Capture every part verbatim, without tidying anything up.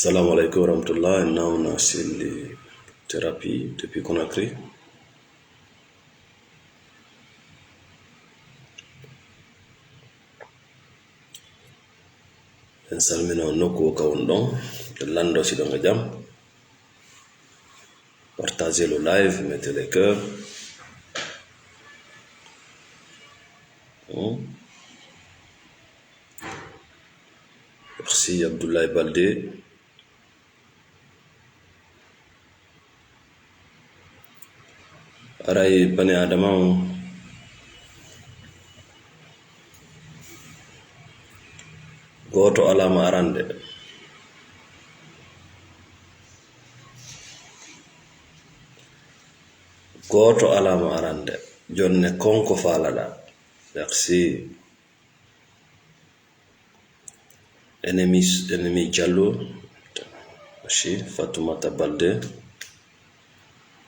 Assalamu alaikum warahmatullah. En nawna Silly Therapy depuis Conakry. En salmino nokku o ka woni ɗon. En lando si ɗon e jam. Partagez le live, mettez les cœurs. Hmm. Merci Abdoulaye Baldé. Aray bani Adama on, gooto alaa mo arande. Gooto alaa mo arande. Jonne kon ko faalaɗaa. Merci. Ennemi, ennemi Diallo. Merci. Fatoumata Baldé.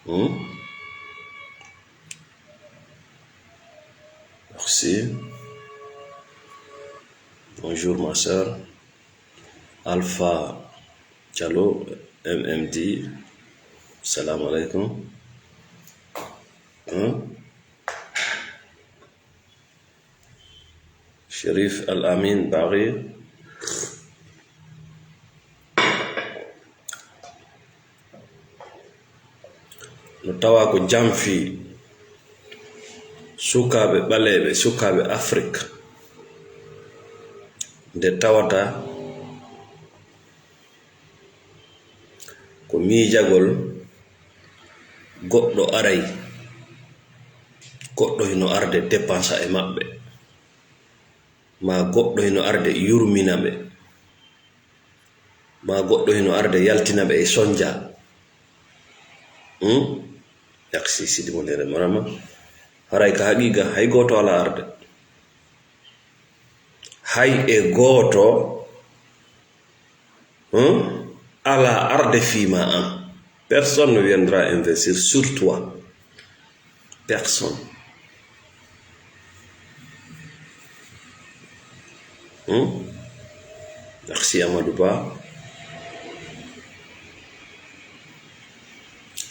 Hmm? Merci. Bonjour, ma sœur. Alpha Diallo, M M D. Salam alaikum. Hmm? Sherif Al Amin Bari. No tawa ko janfi sukaaɓe ɓaleeɓe, sukaaɓe Afrik, nde tawata ko miijagol goɗɗo aray, goɗɗo hino arde dépensa e maɓɓe, ma goɗɗo hino arde yurmina ɓe, ma goɗɗo hino arde yaltina ɓe e sonja. Hmm? Yaksi Sidi Monere Marama. Haray ka haqiqa hay gooto alaa arde. Hay e gooto, hmm, alaa arde fii maa an. Personne ne viendra investir sur toi. Personne. Hmm? Merci Amadou Ba.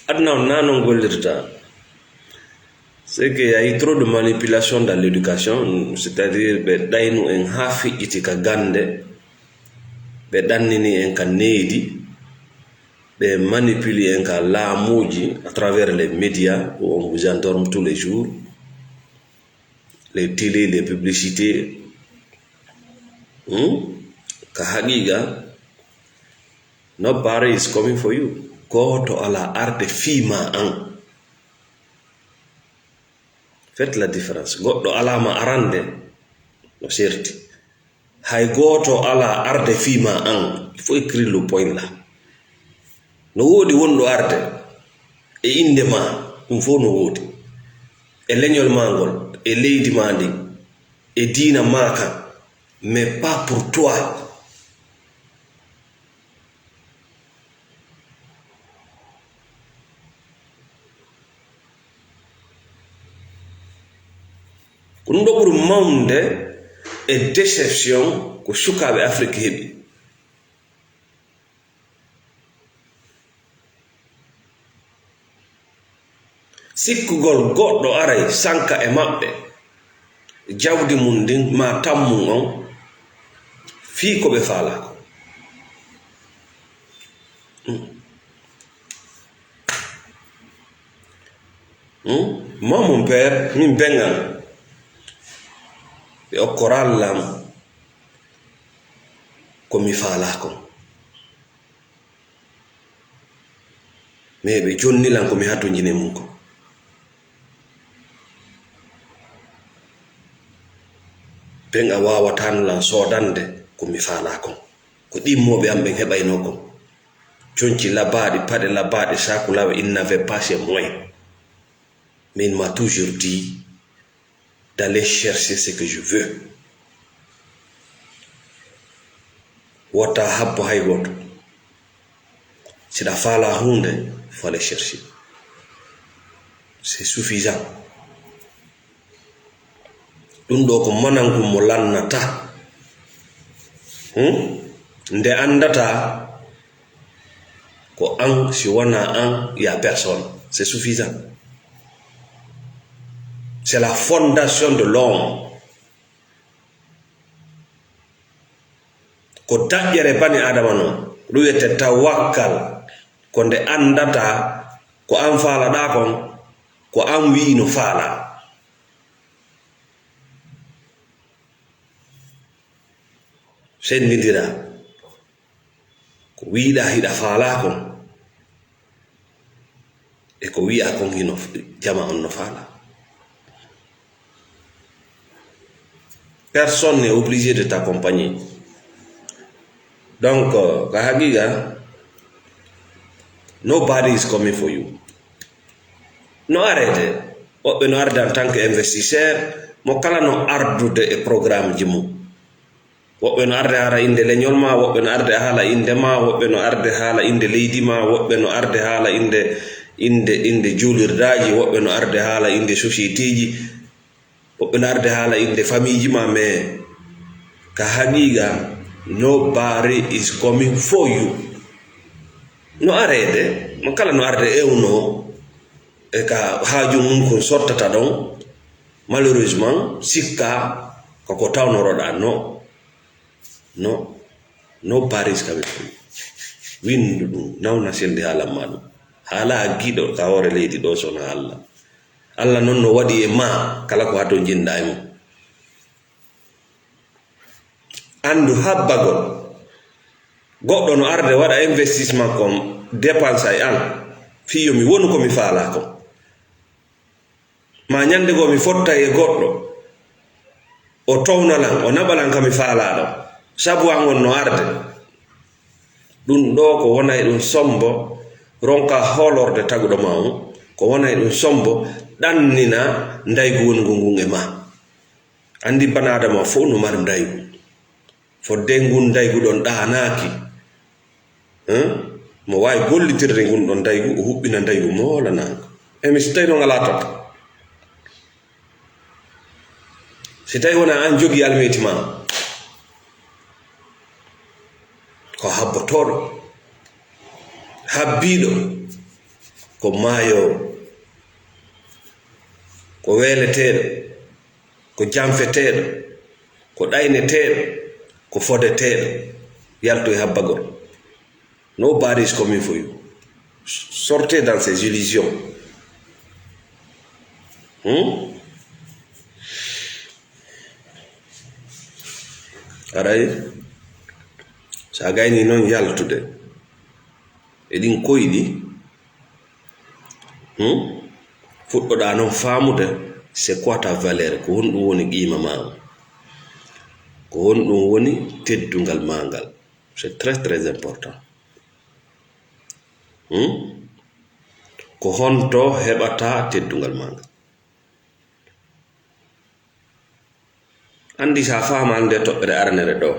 Aduna on naa non gollirta. C'est qu'il y a eu trop de manipulation dans l'éducation, c'est-à-dire ɓe ɗaynu en haa fiƴƴiti ka gannde, ɓe ɗannini en ka neydi, ɓe manipuli en ka laamuuji à travers les médias où on vous endorme tous les jours, les télés, les publicités. Hmm? Ka haqiqa, nobody is coming for you. Gooto alaa arde fii maa an. Faites la différence. Goɗɗo alaa ma arande, no serti. Hay gooto alaa arde fii maa an. Il faut écrire le point là. No woodi wonɗo arde e innde maa, ɗum fof no woodi. E leñol maa ngol, e leydi maa ndin, e diina maa kan, mais pas pour toi. Ko ɗum ɗo ɓuri mawnde e déception ko sukaaɓe Afrik heɓi. Sikkugol goɗɗo aray sanka e maɓɓe jawdi mum ndin maa tammum on fii ko ɓe faalaa ko. Hmm. Hmm? Moi, mon père, min ben an, ɓe okkoral lam ko mi faalaa kon. Mais ɓe jonni lan ko mi hatonjini e mun kon. Ɓen a waawataa lan soodande ko mi faalaa kon. Ko ɗimmooɓe am ɓen heɓaynoo kon. Conci labaaɗi, paɗe labaaɗe, saaku lawe, il n'avait pas ses moyens. Mais il m'a toujours dit d'aller chercher ce que je veux. Wota habbo hay gooto. Si ɗa faala huunde, fale chercher. C'est suffisant. Ɗum ɗo ko manangu mo lannata. Hmm? Nde anndata Ko an, si wona an, il y a personne. C'est suffisant. C'est la fondation de l'homme. Ko daƴƴere bani Adama non. Ɗum wiyete tawakkal. Ko nde anndata ko an faalaɗaa kon, ko an wi'i no faalaa. Senndindira. Ko wi'uɗaa hiɗa faalaa kon, e ko wi'aa kon hino f-, jama on no faalaa. Personne n'est obligé de t'accompagner. Donc, euh, ka haqiqa, nobody is coming for you. No arede, woɓɓe no arde en tant que investisseur, mo kala no ardude e programme ji mum. Woɓɓe no arde haala innde leñol ma, woɓɓe no arde haala innde ma, woɓɓe no arde haala innde leydi ma, woɓɓe no arde haala innde, innde, innde juulirdaaji, woɓɓe no arde haala innde sociétéji, woɓɓe no arde haala innde famiiji ma, mais ka haqiqa, nobody is coming for you. No arede, mo kala no arde ewno, e ka haaju mum kon sottata ɗon, malheureusement, sikka ko ko tawnoroɗaa, no, no, no Paris ka ɓe fii. Winndu ɗum, nawna selli haalan ma ɗum. Haala a giɗo ka hoore leydi ɗo sona Allah. Allah non no waɗi e ma, kala ko hato jinɗa e mum. Anndu habbagol. Goɗɗo no arde waɗa investissement kon, dépense e an, fii yo mi wonu ko mi faalaa kon. Ma ñande goo mi fottay e goɗɗo, o towna lan, o naɓa lan ka mi faalaa ɗon, sabu an on no arde. Ɗum ɗoo ko wona e ɗum sombo, ronka hoolorde taguɗo ma on, ko wona e ɗum sombo, ɗannina ndaygu wongu ngun e ma. Anndi bana Adama fof no mari ndaygu. Fodde ngun ndaygu ɗon ɗaanaaki. Hein? Mo waawi gollitirde ngun ɗon ndaygu, o huɓɓina ndaygu moolanaangu. E mi si tawi no ngalaa tan. Si tawi wona an jogi almeeti ma, ko habbotooɗo, habbiiɗo, ko maayoowo, ko weeleteeɗo, ko janfeteeɗo, ko ɗayneteeɗo, ko fodeteeɗo, yaltu e habbagol. Nobody is coming for you. Sortez dans ces illusions. Hmm? Aray, so a gayni noon yaltude e ɗin koyɗi, hmm? Fuɗɗoɗaa noon faamude, c'est quoi ta valeur? Ko honɗum woni qiima maa? Ko honɗum woni teddungal maa ngal? C'est très, très important. Hmm? Ko honto heɓataa teddungal maa ngal? Anndi, so a faamaali nde toɓɓere aranere ɗo,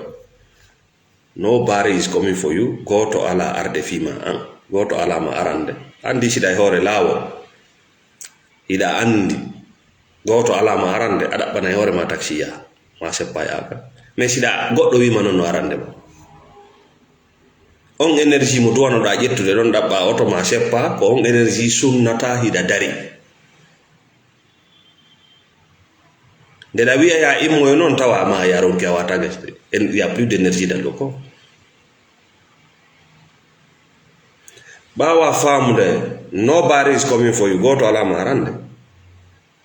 nobody is coming for you, gooto alaa arde fii maa an, gooto alaa ma arande. Anndi, siɗa e hoore laawol, hiɗa anndi, gooto alaa ma arande, a ɗaɓɓana e hoore ma taxi yaha, ma seppa yaaka. Mais siɗa, goɗɗo wii ma noon no arande ma. On énergie mo duwanoɗaa ƴettude ɗon ɗaɓɓa oto ma seppa, ko on énergie sunnataa hiɗa dari. Nde ɗa wiya ya immoyo noon, tawa ma ya ronki a wata gasde. En, il y a plus d'énergie dans le corps. Ɓaawa faamude, nobody is coming for you, gooto alaa ma arande.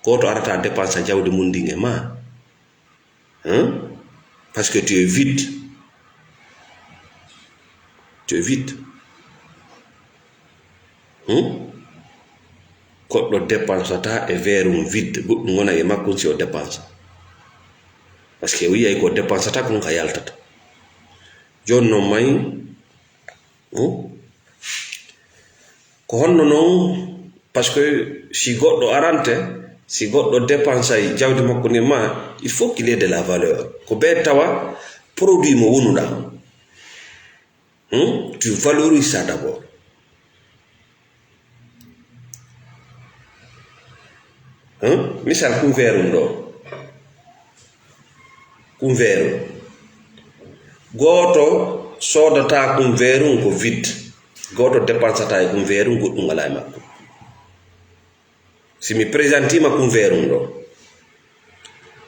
Gooto arata dépensa jawdi mum ndin e ma. Hein? Parce que tu es vide. Tu es vide. Hmm? Goɗɗo dépensata e verre mum vide, goɗɗum wona e makko si o dépensa. Parce que o yiyay ko dépensata kon ka yaltata. Jooni noon may, hmm? Ko honno noon? Parce que si goɗɗo arante, si goɗɗo dépensay jawdi makko ndin ma, il faut qu'il ait de la valeur. Ko ɓe tawa produit mo wonuɗaa. Hmm? Tu valorises ça d'abord. Hmm? Misal, kun veerum ɗo. Kun veerum. Gooto soodata kun veerum ko vide. Gooto dépensata e ɗum veerum, goɗɗum alaa e makko. Si mi présentima ɗum veerum ɗo,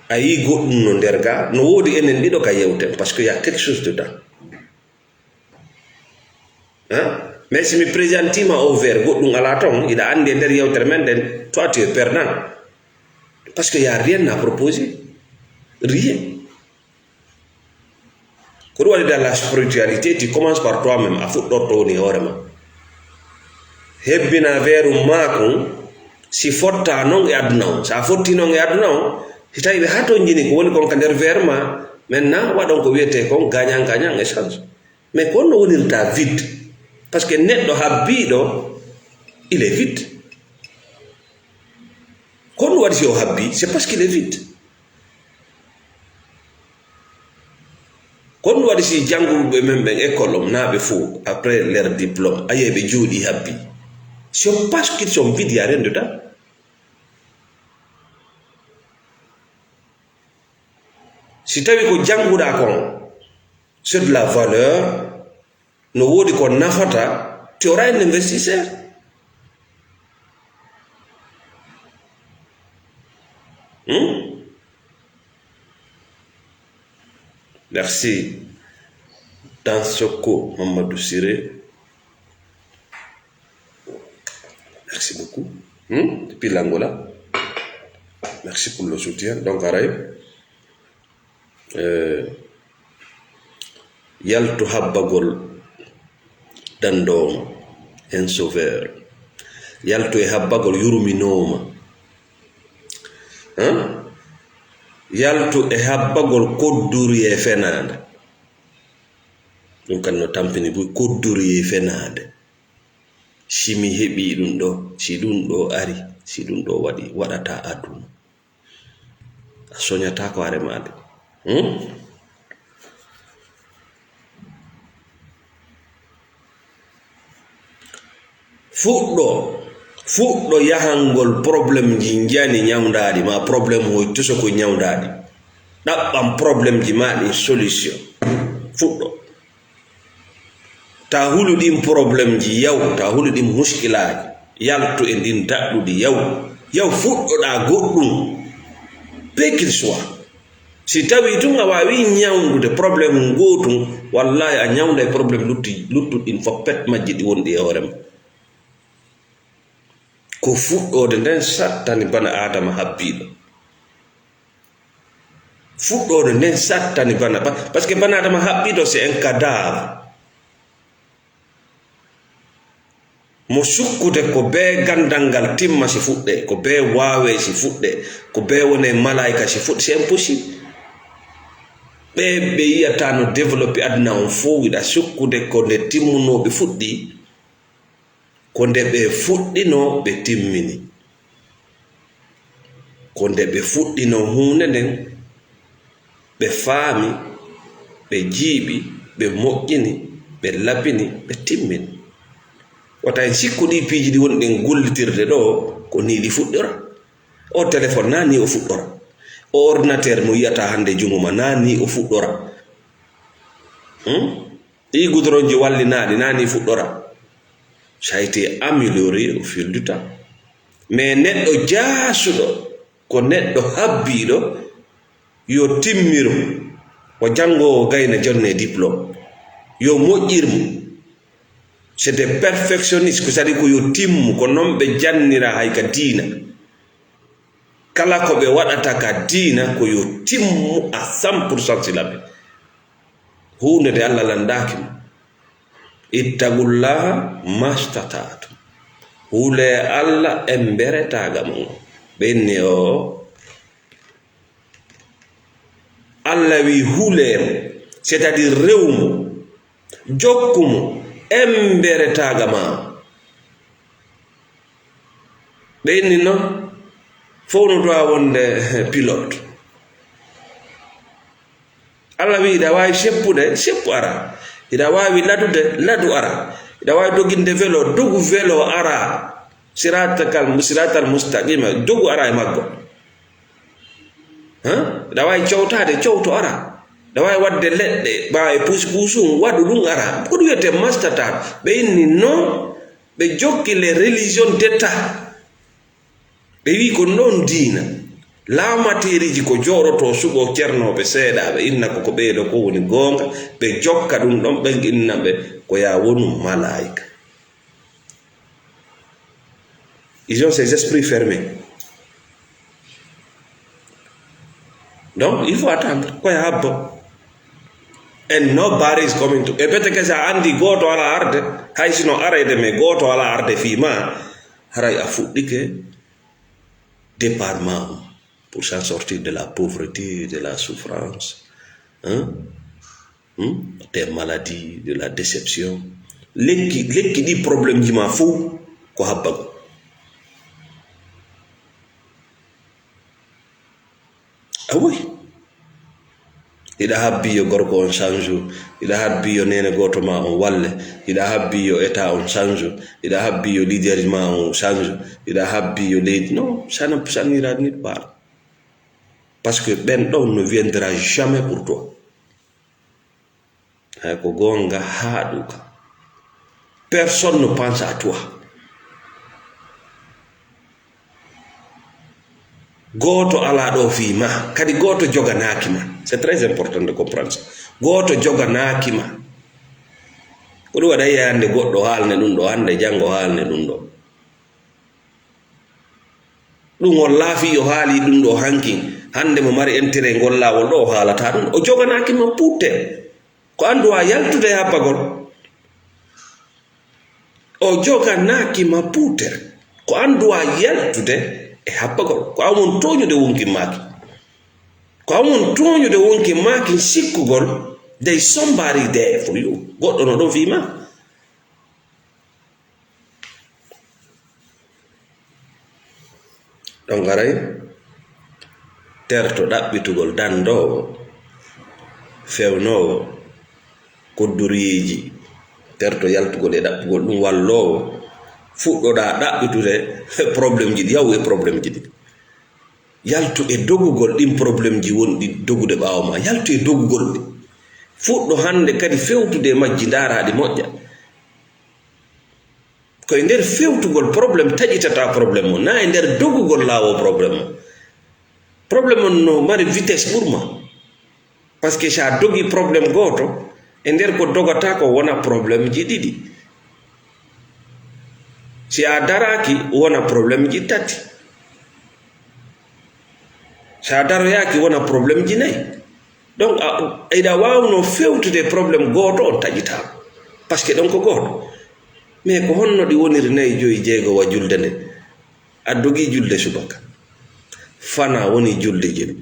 a yii goɗɗum no nder ga, no woodi enen ɗiɗo ka yewten, parce que y a quelque chose dedans. Hein? Mais si mi présentima o veer, goɗɗum alaa ton, hiɗa anndi e nder yewtere men ɗen, toi tu es perdant. Parce que y a rien à proposer. Rien. Ko ɗum waɗi dans la spiritualité, tu commences par toi-même, a fuɗɗorto woni e hoore ma. Hebbina veerum maa kun, si fotta non e aduna on. Sa fotti non e aduna on, si tawi ɓe hatonjini ko woni kon ka nder veer ma, maintenant waɗon ko wiyetee kon gagnant gagnant échange. Mais ko honno wonirta vide? Parce que neɗɗo habbiiɗo, il est vide. Ko honno waɗi si o habbii? C'est parce qu'il est vide. Ko honno waɗi si jannguɓe men ɓen école on, naa ɓe fow, après leur diplôme, a yi'ay ɓe jooɗii habbii? C'est parce qu'ils sont vides, y a rien dedans. Si tawi ko jannguɗaa kon, c'est de la valeur, no woodi ko nafata, tu auras un investisseur. Hmm? Merci. Dansoko Mamadou Siré. Merci beaucoup. Hmm? Depuis l'Angola. Merci pour le soutien. Donc, aray. Eh, yaltu habbagol dandooma, un sauveur. Yaltu e habbagol yurminooma. Hein? Yaltu e habbagol kodduri e fenaande. Ɗum kan no tampini buy kodduri e fenaande. Si mi heɓii ɗum ɗo, si ɗum ɗo ari, si ɗum ɗo waɗi, waɗata aduna. A soñataako hoore maa de. Hmm? Fuɗɗo, fuɗɗo yahangol problemji njani ñawndaaɗi, ma problème hoy tuso ko ñawndaaɗi. Ɗaɓɓam problemji ma ɗin solution. Fuɗɗo. Taa hulu ɗin problemji, yaw, taa hulu ɗin muskilaaji, yaltu e ndin daɗɗudi, yaw, yaw fuɗɗoɗaa goɗɗum, peu qu'il soit. Si tawii tun a waawii ñawndude problème ngootum, wallaahi a ñawnday problème lutti-, luttuɗi ɗin fof pet majji ɗi wonɗi e hoore ma. Ko fuɗɗoode nden sattani bana Aadama habbiiɗo. Fuɗɗoode nden sattani bana, pa-, parce que bana Aadama habbiiɗo, c'est un cadavre. Mo sukkude ko bee ganndal ngal timma si fuɗɗe, ko bee waawe si fuɗɗe, ko bee wone malaayika si fuɗɗe, c'est impossible. Ɓe, ɓe yi'ataa no développé aduna on fow, wiɗa sukkude ko nde timmunooɓe fuɗɗi. Ko nde ɓe fuɗɗinoo, ɓe timmini. Ko nde ɓe fuɗɗinoo huunde nden, ɓe faami, ɓe jiiɓi, ɓe moƴƴini, ɓe labini, ɓe timmini. Wata en sikku ɗii piiji ɗi woni ɗen gollitirde ɗoo, ko nii ɗi fuɗɗora. O téléphone, naa nii o fuɗɗora. O ordinateur mo yi'ataa hannde e junngo ma, naa nii o fuɗɗora. Hmm? Ɗii goudronji wallinaaɗi, naa nii fuɗɗora. Ça a été amélioré au fil du temps. Mais neɗɗo jaasuɗo, ko neɗɗo habbiiɗo, yo timmir mo. O janngoowo gayna jonnee diplôme. Yo moƴƴir mo. C'est des perfectionnistes, ko sadi ko yo timmu, ko non ɓe jannira hay ka diina. Kala ko ɓe waɗata ka diina, ko yo timmu à cent pour cent si laɓi. Huunde nde Allah lanndaaki mo. Ittaqullaha mastata'tum. Hulee Allah embere tagama on. Ɓe inni o, Allah wi hulee mo, c'est-à-dire rew mo, jokku mo, embere tagama on. Ɓe inni non, fof no dowa wonde pilote. Allah wi, hiɗa waawi seppude, seppu ara. Hiɗa waawi ladude, ladu ara. Hiɗa waawi doginde velo, dogu velo ara. Siratal, siratal mustaqima, dogu ara e maggo. Hein? Hiɗa waawi cowtaade, cowto ara. Aɗa waawi waɗde leɗɗe, ɓaawo e puus puus ɗum, waɗu ɗum ara. Ko ɗum wiyetee mastatar. Ɓe inni non, ɓe jokki les religions d'État. Ɓe wi'i ko non diina. Laamateeriiji ko jooɗotoo suɓoo cernooɓe seeɗaaɓe, inna ko, ko ɓeeɗo ko woni goonga, ɓe jokka ɗum ɗon, ɓen inna ɓe ko yaa wonu malaa'ika. Ils ont ces esprits fermés. Donc, il faut attendre. Ko e habbo. And nobody is coming to. E bete ke sa andi gooto ala arde, hay sino arede, mais gooto ala arde fii ma, haray a fuɗɗike départ ma pour s'en sortir de la pauvreté, de la souffrance. Hein? Hmm? Des maladies, de la déception. Lekki, lekki ɗi problème ji ma fof ko habbago. Ah oui. Hiɗa habbi yo gorko on change, hiɗa habbi yo nene goto ma on walle, hiɗa habbi yo état on change, hiɗa habbi yo leader ma on change, hiɗa habbi yo leydi. Non, ça ne, ça n'ira nulle part. Parce que ɓen ɗon ne viendra jamais pour toi. Hay ko goonga haaɗuka. Personne ne pense à toi. Gooto alaa ɗo fii ma, kadi gooto joganaaki ma. C'est très important de comprendre ça. Gooto joganaaki ma. Ko ɗum waɗa yiya hannde goɗɗo haalne ɗum ɗo, hannde janngo haalne ɗum ɗo. Ɗum on laafi yo haali ɗum ɗo hanki, hannde mo mari intérêt ngol laawol ɗo o haalata ɗum, o joganaaki ma putte. Ko anndu a yaltude e habbagol. O joganaaki ma puutere. Ko anndu a yaltude e habbagol. Ko an won tooñude wonki maaki. Ko an won tooñude wonki maaki sikkugol. Dey somebody there for you. Goɗɗo no ɗon fii ma. Ɗon haray terto ɗaɓɓitugol danndoowo, fewnoowo, koddoriyeeji, terto yaltugol e ɗaɓɓugol ɗum walloowo, fuɗɗoɗaa ɗaɓɓitude problème ji ɗi, yahu e problème ji ɗi. Yaltu e dogugol ɗin problème ji wonɗi dogude ɓaawo ma, yaltu e dogugol ɗi. Fuɗɗo hannde kadi fewtude e majji, ndaaraa ɗi moƴƴa. Ko e nder fewtugol problème taƴitata problème o, na e nder dogugol laawo problème o. Problème on no mari vitesse ɓurma. Parce que si a dogi problème gooto, e nder ko dogata ko wona problème ji ɗiɗi. Si a daraaki, wona problème ji tati. Si a daroyaaki, wona problème ji nayi. Donc, a, a, iɗa waawno fewtude problème gooto on taƴitaa. Parce que ɗon ko gooto. Mais ko honno ɗi woniri nayi, joyi, jeego wa julde nde? A dogii julde subaka. Fana woni julde jelu.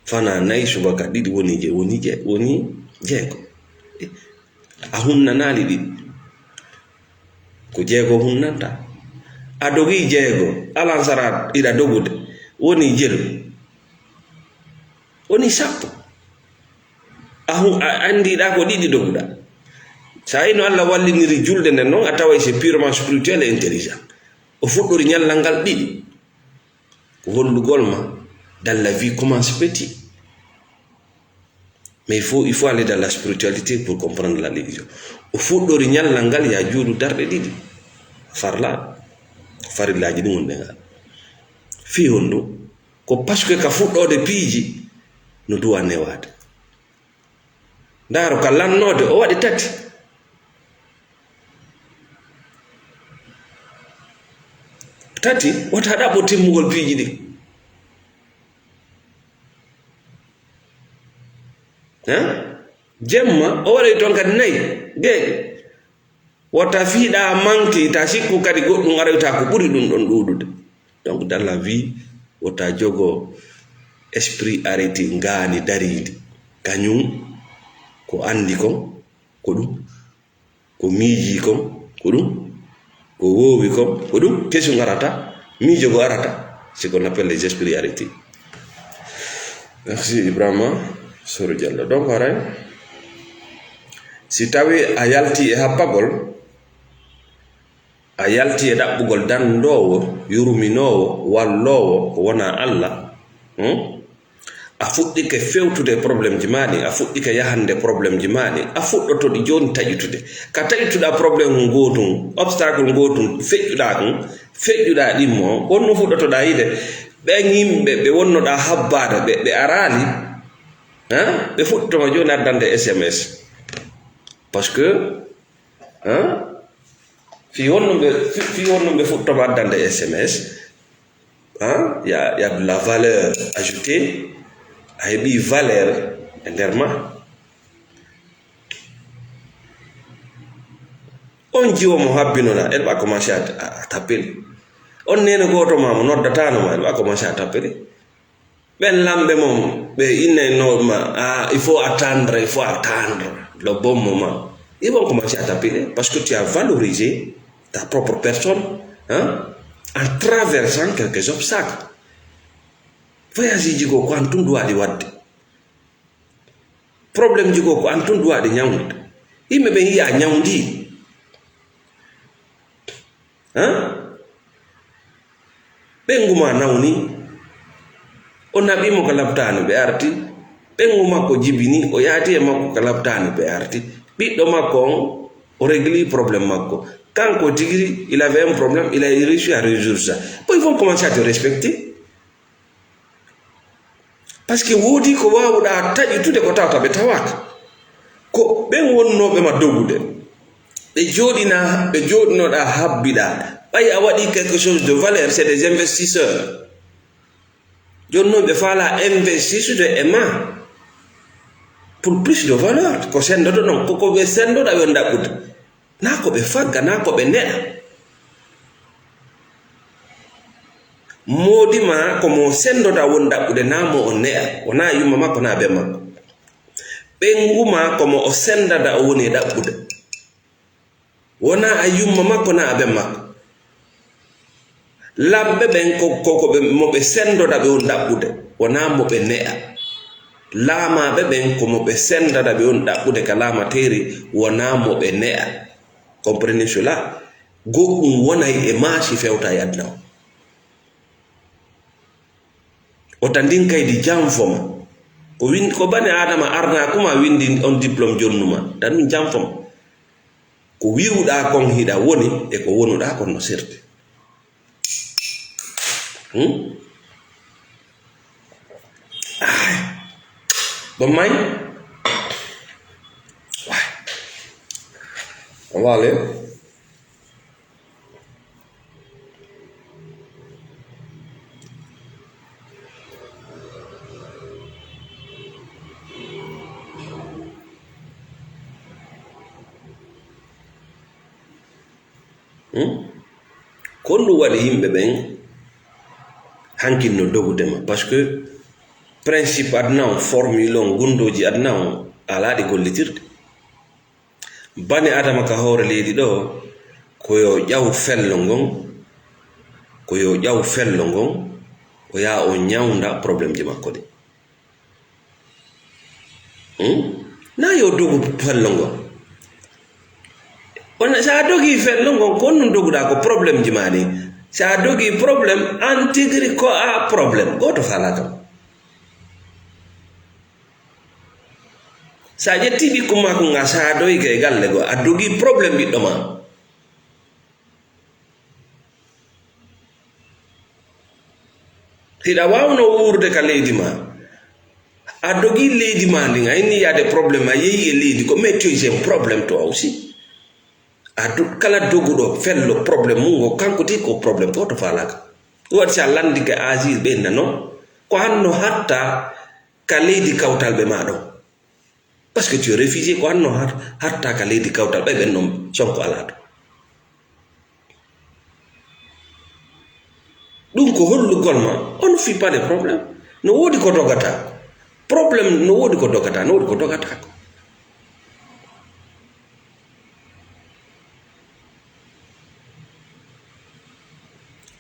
Fana nayi subaka, ɗiɗi woni je-, woni je-, woni jeego. A hunnanaali ɗiɗi. Ko jeego hunnanta. A dogii jeego, alansara iɗa dogude. Woni jelu. Woni sappo. A hu-, a anndiɗaa ko ɗiɗi doguɗaa. Sa ino Allah walliniri julde nden non, a taway c'est purement spirituel et intelligent. O fuɗɗori ñallal ngal ɗiɗi. Ko hollugol ma, dans la vie commence petit. Mais il faut, il faut aller dans la spiritualité pour comprendre la religion. O fuɗɗori ñallal ngal, ya juulu darɗe ɗiɗi. Farla, farillaaji ɗin wonde ngal. Fii honɗum? Ko parce que ka fuɗɗoode piiji no duwa newaade. Ndaaro ka lannoode, o waɗi tati. Tati, wota ɗaɓɓo timmugol piiji ɗin. Hein? Jemma, o waɗay toon kadi nayi, geeƴe. Wota fiiɗa manki, ta sikku kadi goɗɗum aroyta ko ɓuri ɗum ɗon ɗuuɗude. Donc, dans la vie, wota jogo esprit arrêté, ngaani dariindi. Kañum ko anndi kon, ko ɗum. Ko miijii kon, ko ɗum. Ko woowi kon, ko ɗum. Kesum arata, miijo go arata. C'est qu'on appelle les esprits arrêtés. Merci, Ibrahima Soro Diallo. Donc, haray, si tawi a yalti e happagol, a yalti e ɗaɓɓugol danndoowo, yurminoowo, walloowo, ko wonaa Alla, hmm? A fuɗɗike fewtude problémeji maa ɗin, a fuɗɗike yahande problémeji maa ɗin, a fuɗɗoto ɗi jooni taƴutude. Ka taƴutuɗaa problème ngootum, obstacle ngootum, feƴƴuɗaa ɗum, feƴƴuɗaa ɗimmo, ko honno fuɗɗotoɗaa yiide ɓen yimɓe ɓe wonnoɗaa habbaade, ɓe, ɓe araali, han? Ɓe fuɗɗotoma jooni addande S M S. Parce que, han? Fii honno ɓe, fii, fii honno ɓe fuɗɗotoma addande S M S? Hein? Il y a, il y a de la valeur ajoutée. A heɓi valeur e nder ma. On jiwo mo habbinoɗaa, elle va commencer à, à, à t'appeler. On neene gooto ma mo noddatano ma, elle va commencer à t'appeler. Ɓen lamɓe mon, ɓe innay no ma, ah, il faut attendre, il faut attendre le bon moment. Ils vont commencer à t'appeler parce que tu as valorisé ta propre personne, hein, en traversant quelques obstacles. Voyage ji ko, ko an tun duwaɗi waɗde. Problème ji ko, ko an tun duwaɗi ñawde. Yimɓe ɓen yiya ñawdi. Hein? Ɓeyngu maa nawni, o naɓii mo ka laptaani, ɓe arti. Ɓeyngu makko jibini, o yaati e makko ka laptaani, ɓe arti. Ɓiɗɗo makko on, o régli problème makko. Kanko tigi, il avait un problème, il a réussi à résoudre ça. Bon, ils vont commencer à te respecter. Parce que woodi ko waawuɗaa taƴitude ko tawata ɓe tawaaka. Ko ɓen wonnooɓe ma dogude. Ɓe jooɗinaa, ɓe jooɗinoɗaa habbiɗaa. Ɓay a waɗii quelque chose de valeur, c'est des investisseurs. Jooni non ɓe faalaa investisude e ma pour plus de valeur. Ko senndoto ɗon, ko, ko ɓe senndoɗaa ɓe on ɗaɓɓude. Naa ko ɓe fagga, naa ko ɓe neɗa. Moodi ma ko mo senndoɗaa won ɗaɓɓude, naa mo o neɗa. Wonaa yumma makko, naa ɓen makko. Ɓeyngu ma ko mo o senndaɗaa o woni e ɗaɓɓude. Wonaa a yumma makko, naa a ɓen makko. Lamɓe ɓen ko, ko, ko ɓe, mo ɓe senndoɗaa ɓe on ɗaɓɓude, wonaa mo ɓe neɗa. Laamaaɓe ɓen ko mo ɓe senndaɗaa ɓe on ɗaɓɓude ka laamateeri, wonaa mo ɓe neɗa. Comprenez cela. Goɗɗum wonay e maa si fewtaa e aduna o. O ta ndin kaydi janfo ma. Ko win-, ko bani Aadama arnaa kuma windi on diplôme jonnuma. Ta ɗum janfo ma. Ko wi'uɗaa kon hiɗa woni e ko wonuɗaa kon no serti. Hmm? Ay. Bon, may? Way. On va aller. Hmm? Ko honɗum waɗi yimɓe ɓen hankin no dogude ma? Parce que principe aduna on, formule on, gunndooji aduna on, alaa ɗi gollitirde. Bani Adama ka hoore leydi ɗo, ko yo ƴaw fello ngon, ko yo ƴaw fello ngon, o yaha o ñawnda problémeji makko ɗin. Hmm? Na yo dogu fello ngon. On, sa a dogii fello ngon, ko honɗum doguɗaa ko problémeji maa ɗin. Sa a dogii problème, an tigiri ko a problème. Gooto faalaa kam. Sa ƴettii ɓikkun maa kun, a saadoyike e galle goo, a dogii problème ɓiɗɗo maa. Hiɗa waawnoo wuurude ka leydi maa. A dogii leydi maa ndin, a inni yaade problème, a yehi e leydi ko, mais tu es un problème toi aussi. A do-, kala doguɗo fello problème mum ngo, kanko tigi ko problème, gooto faalaaka. Ɗum waɗi si a lanndike Asie ɓe nano, ko hanno hatta ka leydi kawtalɓe maa ɗon. Parce que tu es réfugié, ko hanno har-, hatta ka leydi kawtal, ɓay ɓen non Sonko alaa to. Ɗum ko hollugol ma, on ne fuit pas les problèmes. No woodi ko dogata. Problème, no woodi ko dogata, no woodi ko dogata ko.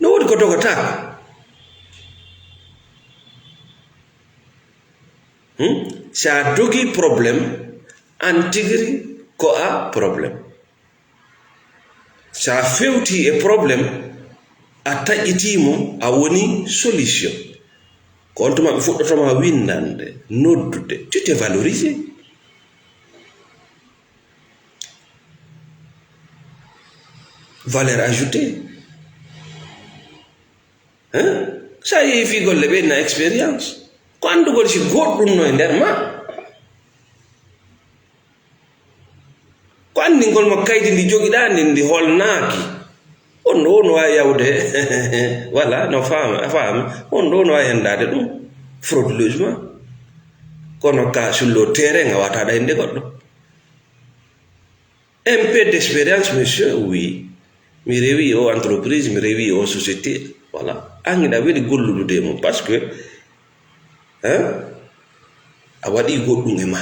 No woodi ko dogata ko. Hmm? Sa dogii problème, an tigiri ko a problème. Sa fewtii e problème, a taƴitii mo, a woni solution. Ko on tuma ɓe fuɗɗotoma winndande, noddude, tu t'es valorisé. Valeur ajoutée. Hein? Sa yehi fii golle ɓe na expérience. Ko anndugol si goɗɗum no e nder ma. Ko anndingol mo kaydi ndi jogiɗaa ndi, ndi holnaaki. On ɗo no waawi yawde. Voilà, no faama, a faami. On ɗo no waawi henndaade ɗum. Frauduleusement. Kono ka sur le terrain, a wata ɗa hennde goɗɗo. Un peu d'expérience, monsieur, oui. Mi rewi o entreprise, mi rewi o société. Voilà. An hiɗa weli gollude e mum. Parce que, hein, a waɗi goɗɗum e ma.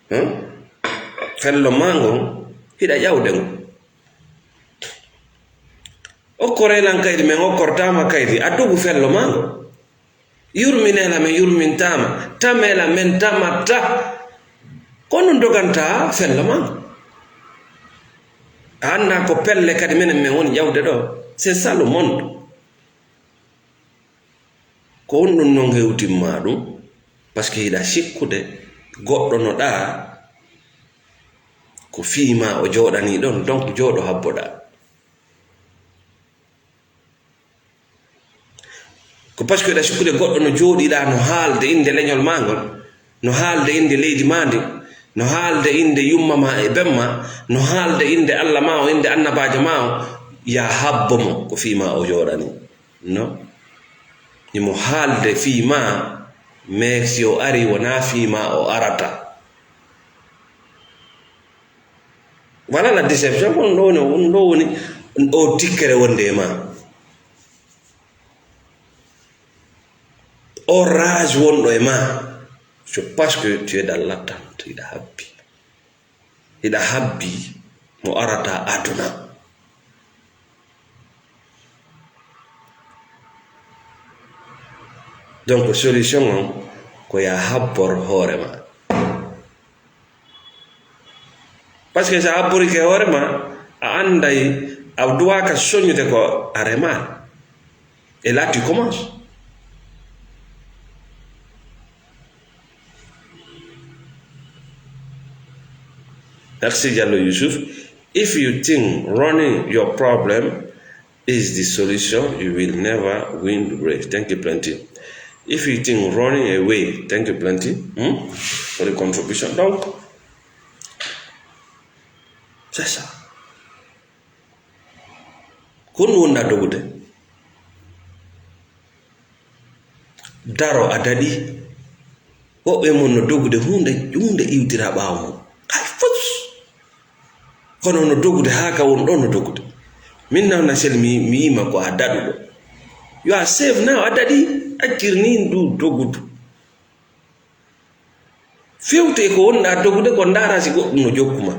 Hein? Fello ma ngon, hiɗa ƴawde ngo. Okkoree lan kaydi, men okkortaama kaydi, a dogu fello ma ngo. Yurminee la, men yurmintaama. Tamee la, men tamatta. Ko nun doganta fello ma ngo. A anndaa ko pelle kadi menen men woni ƴawde ɗo. C'est ça le monde. Ko honɗum non hewtimmaa ɗum? Parce que hiɗa sikkude goɗɗo no ɗaa, ko fii maa o jooɗanii ɗon, donc jooɗo habboɗaa. Ko parce que hiɗa sikkude goɗɗo no jooɗiɗaa, no haalde innde leñol maa ngol, no haalde innde leydi maa ndin, no haalde innde yumma maa e ben maa, no haalde innde Alla maa o, innde annabaajo maa o, yaa habbo mo, ko fii maa o jooɗanii. Non. Himo haalde fii maa, mais si o ari, wonaa fii maa o arata. Voilà la déception, ko ɗum ɗo woni, ɗum ɗo woni o tikkere wonde e maa. O rage wonɗo e maa. C'est parce que tu es dans l'attente, hiɗa habbi. Hiɗa habbi mo arata aduna. Donc, solution on ko yaa habbor hoore ma. Parce que sa habborike hoore ma, a anday, a duwaka soñude ko a remaani. Et là, tu commences. Merci, Diallo Yusuf. If you think running your problem is the solution, you will never win the race. Thank you plenty. If you think running away, thank you plenty, hmm, for the contribution. Donc, c'est ça. Ko honɗum wonɗaa dogude? Daro a daɗi. Woɓɓe e mon no dogude huunde, huunde iwtira ɓaawo mum. Hay fus. Kono no dogude haa ka won ɗo no dogude. Min nawna sel mi, mi yiima ko a daɗuɗo. Yo a safe now, a daɗi, accir ni ndu dogudu. Fewte ko wonɗaa dogude ko ndaara si goɗɗum no jokku ma.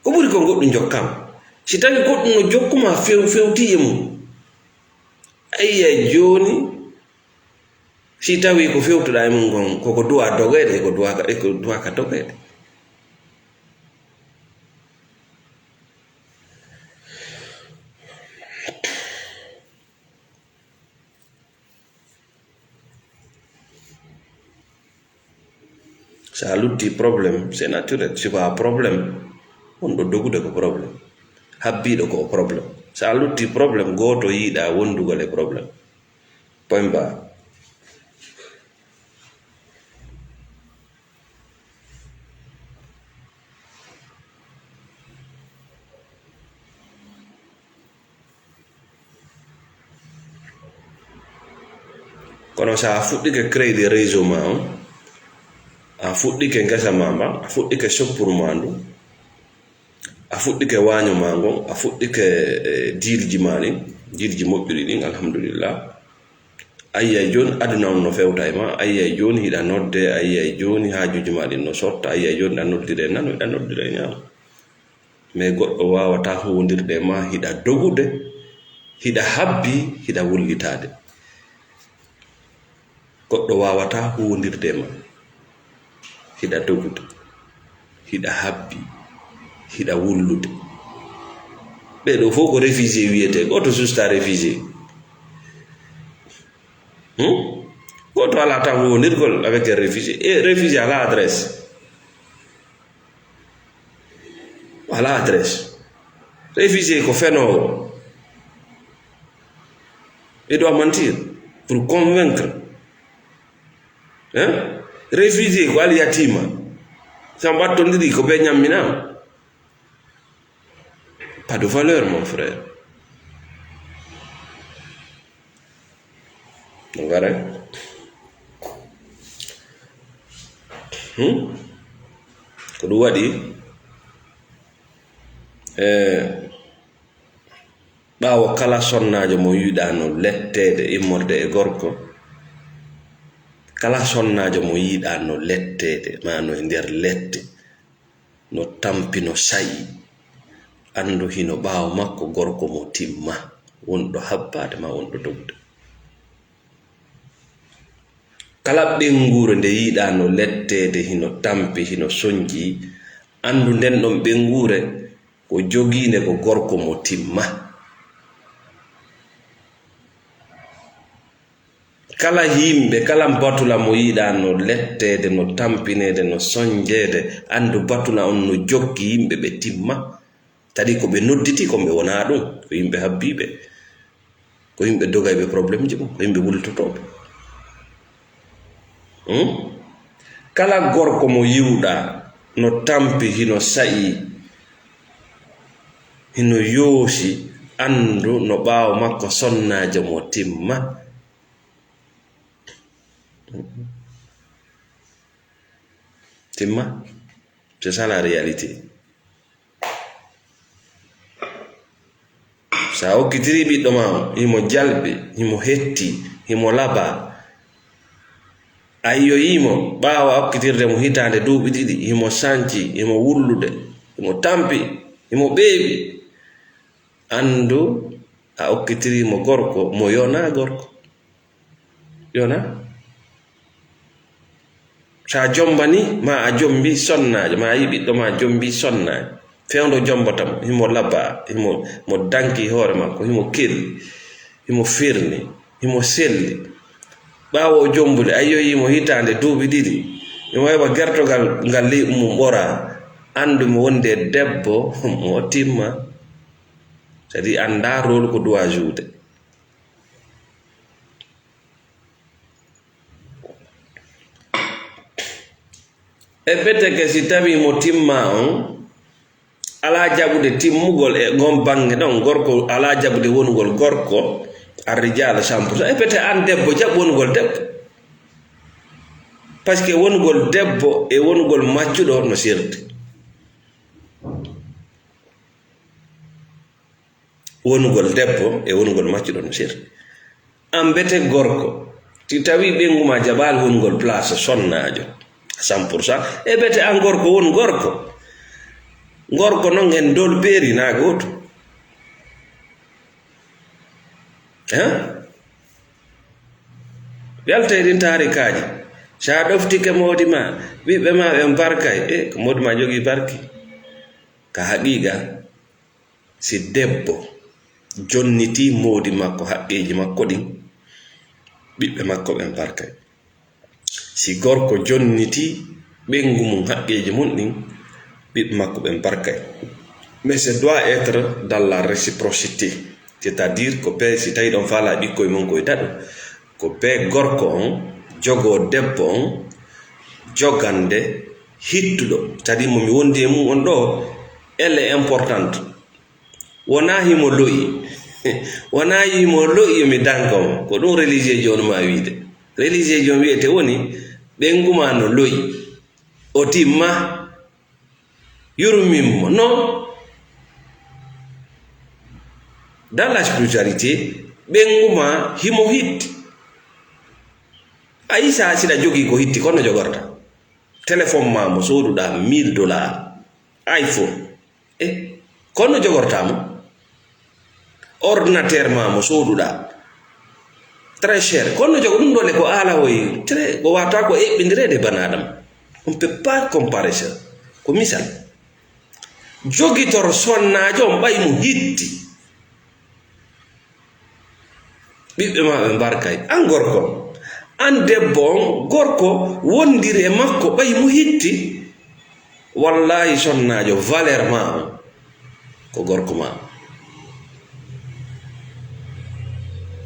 Ko ɓuri ko goɗɗum jokkaama. Si tawi goɗɗum no jokku ma, few-, fewti e mum. Ayya jooni, si tawi ko fewtuɗaa e mum kon, koko duwaa dogeede, e ko duwaaka, e ko duwaaka dogeede. So a lutti problème, c'est naturel. Si ko a problème, wonɗo dogude ko problème. Habbiiɗo ko o problème. So a lutti problème, gooto yiɗaa wondugol e problème. Point barre. Kono so a fuɗɗike créer réseau ma on, a fuɗɗike ngesa ma mba, a fuɗɗike soppuru ma ndu, a fuɗɗike waaño ma ngon, a fuɗɗike, eh, diilji ma ɗin, diilji moƴƴuɗi ɗin, alhamdulillah. Ayyay jooni aduna on no fewta e ma, ayyay jooni hiɗa nodde, ayyay jooni haajuuji ma ɗin no sotta, ayyay jooni hiɗa noddire nano, hiɗa noddire ñaamo. Mais goɗɗo waawataa huwondirde e ma, hiɗa dogude, hiɗa habbi, hiɗa wullitaade. Goɗɗo waawataa huwondirde e ma, hiɗa dogude, hiɗa habbi, hiɗa wullude. Ɓee ɗoo fof ko réfugié wiyetee, gooto susta réfugié. Hmm? Gooto alaa tan wonirgol avec un réfugié. E réfugié alaa adresse. Alaa adresse. Réfugié ko fenoowo. Il doit mentir pour convaincre. Hein? Réfugié ko al yatiima. Sa mbattondiri ko ɓe ñamminaa. Pas de valeur, mon frère. Ngare. Hmm? Ko ɗum waɗi, eh, ɓaawo kala sonnaajo mo yiɗaano letteede immorde e gorko, kala sonnaajo mo yiɗaano letteede, ma no e nder lette, no tampi, no sa'i, anndu hino ɓaawo makko gorko mo timma, wonɗo habbaade ma wonɗo dogde. Kala ɓeynguure nde yiɗaano letteede, hino tampi, hino sonji, anndu nden ɗon ɓeynguure ko jogiinde ko gorko mo timma. Kala yimɓe, kala batula mo yiɗaano letteede, no tampineede, no sonjeede, anndu batula on no jokki yimɓe ɓe timma. Tadi ko ɓe nodditi, ko ɓe wonaa ɗum, ko yimɓe habbiiɓe, ko yimɓe dogayɓe problème ji mum, ko yimɓe wultotooɓe. Hmm? Kala gorko mo yiwɗa no tampi, hino sa'i, hino yoosi, anndu no ɓaawo makko sonnaajo mo timma. Timma. C'est ça la réalité. Sa okkitiri ɓiɗɗo ma on, himo jalbi, himo hetti, himo laba. A yiyoyimo ɓaawo a okkitirde mo hitaande duuɓi ɗiɗi, himo sanci, himo wullude, himo tampi, himo ɓeeɓi. Anndu a okkitiri mo gorko mo yonaa gorko. Yonaa. Sa jombani, ma a jombi sonnaajo, ma a yi ɓiɗɗo ma jombi sonnaajo. Fewndo jombata mo, himo laba, himo, mo danki hoore makko, himo keli, himo firni, himo selli. Ɓaawo o jombude, a yiyoyi mo hitaande duuɓi ɗiɗi. Himo heɓa gertogal ngal ley mum ɓora. Anndu mo wonde debbo mo timma. Kadi annda rôle ko doit joude. E ɓeteke si tawi mo timma on, alaa jaɓude timmugol e ngon baŋŋe ɗon, gorko alaa jaɓude wonugol gorko, arrijaala cent pour cent. E pete an debbo, jaɓ wonugol debbo. Parce que wonugol debbo e wonugol maccuɗo no sirde. Wonugol debbo e wonugol maccuɗo no sirde. An bete gorko, si tawi ɓeyngu ma jaɓaali wonugol place sonnaajo, cent pour cent, e bete an gorko won gorko. Gorko non en dolbeeri na gooto. Hein? Yalta e ɗin taarikaaji. Sa ɗoftike moodi ma, ɓiɓɓe ma ɓen barkay. E, ko moodi ma jogii barki. Ka haqiiqa, si debbo jonnitii moodi makko haqqeeji makko ɗin, ɓiɓɓe makko ɓen barkay. Si gorko jonnitii ɓeyngu mum haqqeeji mum ɗin, ɓiɓɓe makko ɓen barkay. Mais ça doit être dans la réciprocité. C'est-à-dire ko ɓe, si tawi ɗon faalaa ɓikkoy mon koye daɗo, ko ɓe gorko on jogoo debbo on jogande hittuɗo. C'est-à-dire mo mi wondi e mum on ɗo, elle est importante. Wonaa himo lo'i. Wonaa himo lo'i yo mi danka mo. Ko ɗum religieux ji on ma wiide. Religieux ji on wiyete woni ɓeyngu ma no lo'i. O timma. Yurmin mo. Non. Dans la spiritualité, ɓeyngu ma himo hitti. A yi sa siɗa jogii ko hitti, kono jogorta. Téléphone ma mo sooduɗaa mille dollars. iPhone. E, kono jogorta mo? Ordinateur ma mo sooduɗaa. Très cher. Kono jogo ɗum ɗo le ko aala hoy. Très, ko wata ko eɓɓindireede bana adam. On peut pas comparer ça. Ko misal. Jogitor sonnaajo on ɓay mo hitti. Ɓiɓɓe ma ɓe mbarkay. An gorko, An debbo on, gorko wondiri e makko ɓay mo hitti. Wallahi sonnaajo, valeur ma on ko gorko ma on.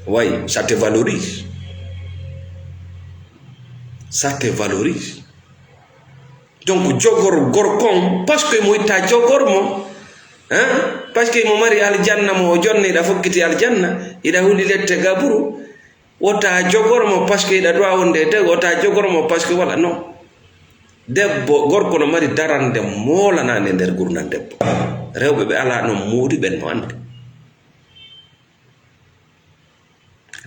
Way, ça te valorise. Ça te valorise. Donc jogor gorko on, parce que mo itta jogor mo, hein? Parce que mo mari aljanna mo o jonne, iɗa fokkiti aljanna, iɗa huli lette gaburu. Wota jogor mo parce que iɗa duwa wonde e debbo, wota jogor mo parce que wala, non. Debbo, gorko no mari darande moolanaande nder gurdam debbo. Rewɓe ɓe alaa non moodi ɓen no anndi.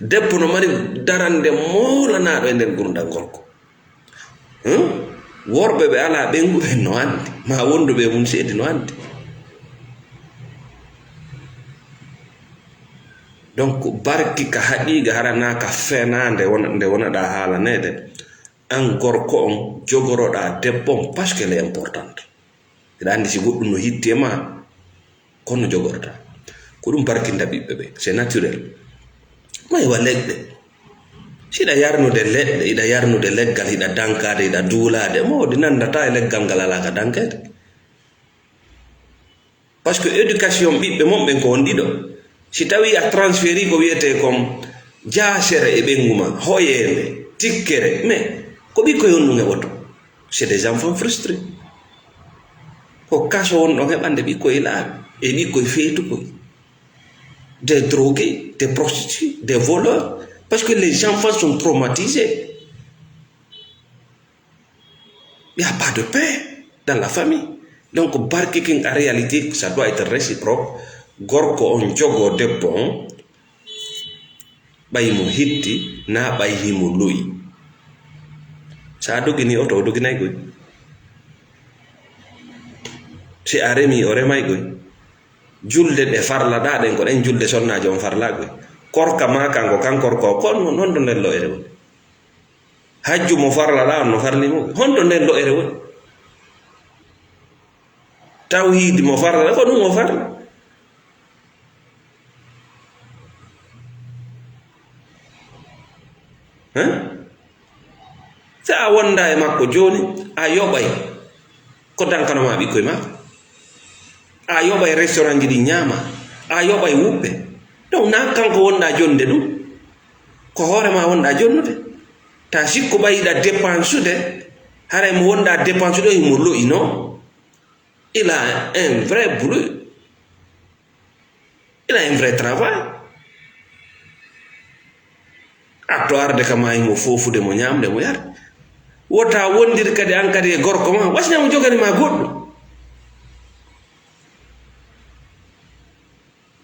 Debbo no mari darande moolanaaɗo e nder gurdam gorko. Hmm? Worɓe ɓe alaa ɓeyngu ɓen no anndi, ma wonduɓe e mum seedi no anndi. Donc, barki ka haqiiqa, hara na ka fenaande wona, nde wonaɗa haalaneede. An gorko on, jogoroɗa debbo on, parce qu'elle est importante. Hiɗa anndi si goɗɗum no hitti e ma, kono jogorta. Ko ɗum barkinta ɓiɓɓe ɓe. C'est naturel. Ma iwa leɗɗe. Si iɗa yarnude leɗɗe, iɗa yarnude leggal, iɗa dankaade, iɗa duulaade, mo ɗi nanndata e leggal ngal alaa ka dankeede. Parce que éducation ɓiɓɓe mon ɓen ko on ɗiɗo. Si tawi a transféri ko wiyetee kon jaasere e ɓeyngu ma, hoyeende, tikkere, mais ko ɓikkoy on ɗum heɓoto. C'est des enfants frustrés. Ko kaso won ɗon heɓande ɓikkoy laaɓi, e ɓikkoy feetukoy. Des drogués, des prostituées, des voleurs. Parce que les enfants sont traumatisés. Il n'y a pas de paix dans la famille. Donc, barki kin, en réalité, ça doit être réciproque. Gorko on jogo debbo on, ɓay mo hitti, na ɓay himo lo'i. Sa dogini oto, o doginay goy. Si a remi, o remay goy. Julde ɗe farlaɗa ɗen, ko ɗen julde sonnaajo on farla goy. Korka ma kanko, kan korko, ko non, non ɗon nden lo'ere woni. Hajju mo farlaɗa on no farli mo. Honto nden lo'ere woni? Tawhiidi mo farlaɗa, ko ɗum o farla. Hein? Si a wonda e makko jooni, a yoɓay ko dankano ma ɓikkoy ma. A yoɓay restaurant ji ɗi ñaama. A yoɓay wuppe. Donc, na kanko wonɗa jonde ɗum. Ko hoore ma wonɗa jonnude. Ta sikku ɓay iɗa dépensude, haray mo wonɗa dépensude o himo lo'i, non? Il a un vrai boulot. Il a un vrai travail. A to arde kama himo fofude mo ñamde mo yarde. Wota wondir kadi an kadi e gorko ma, wasina mo jogani ma goɗɗo.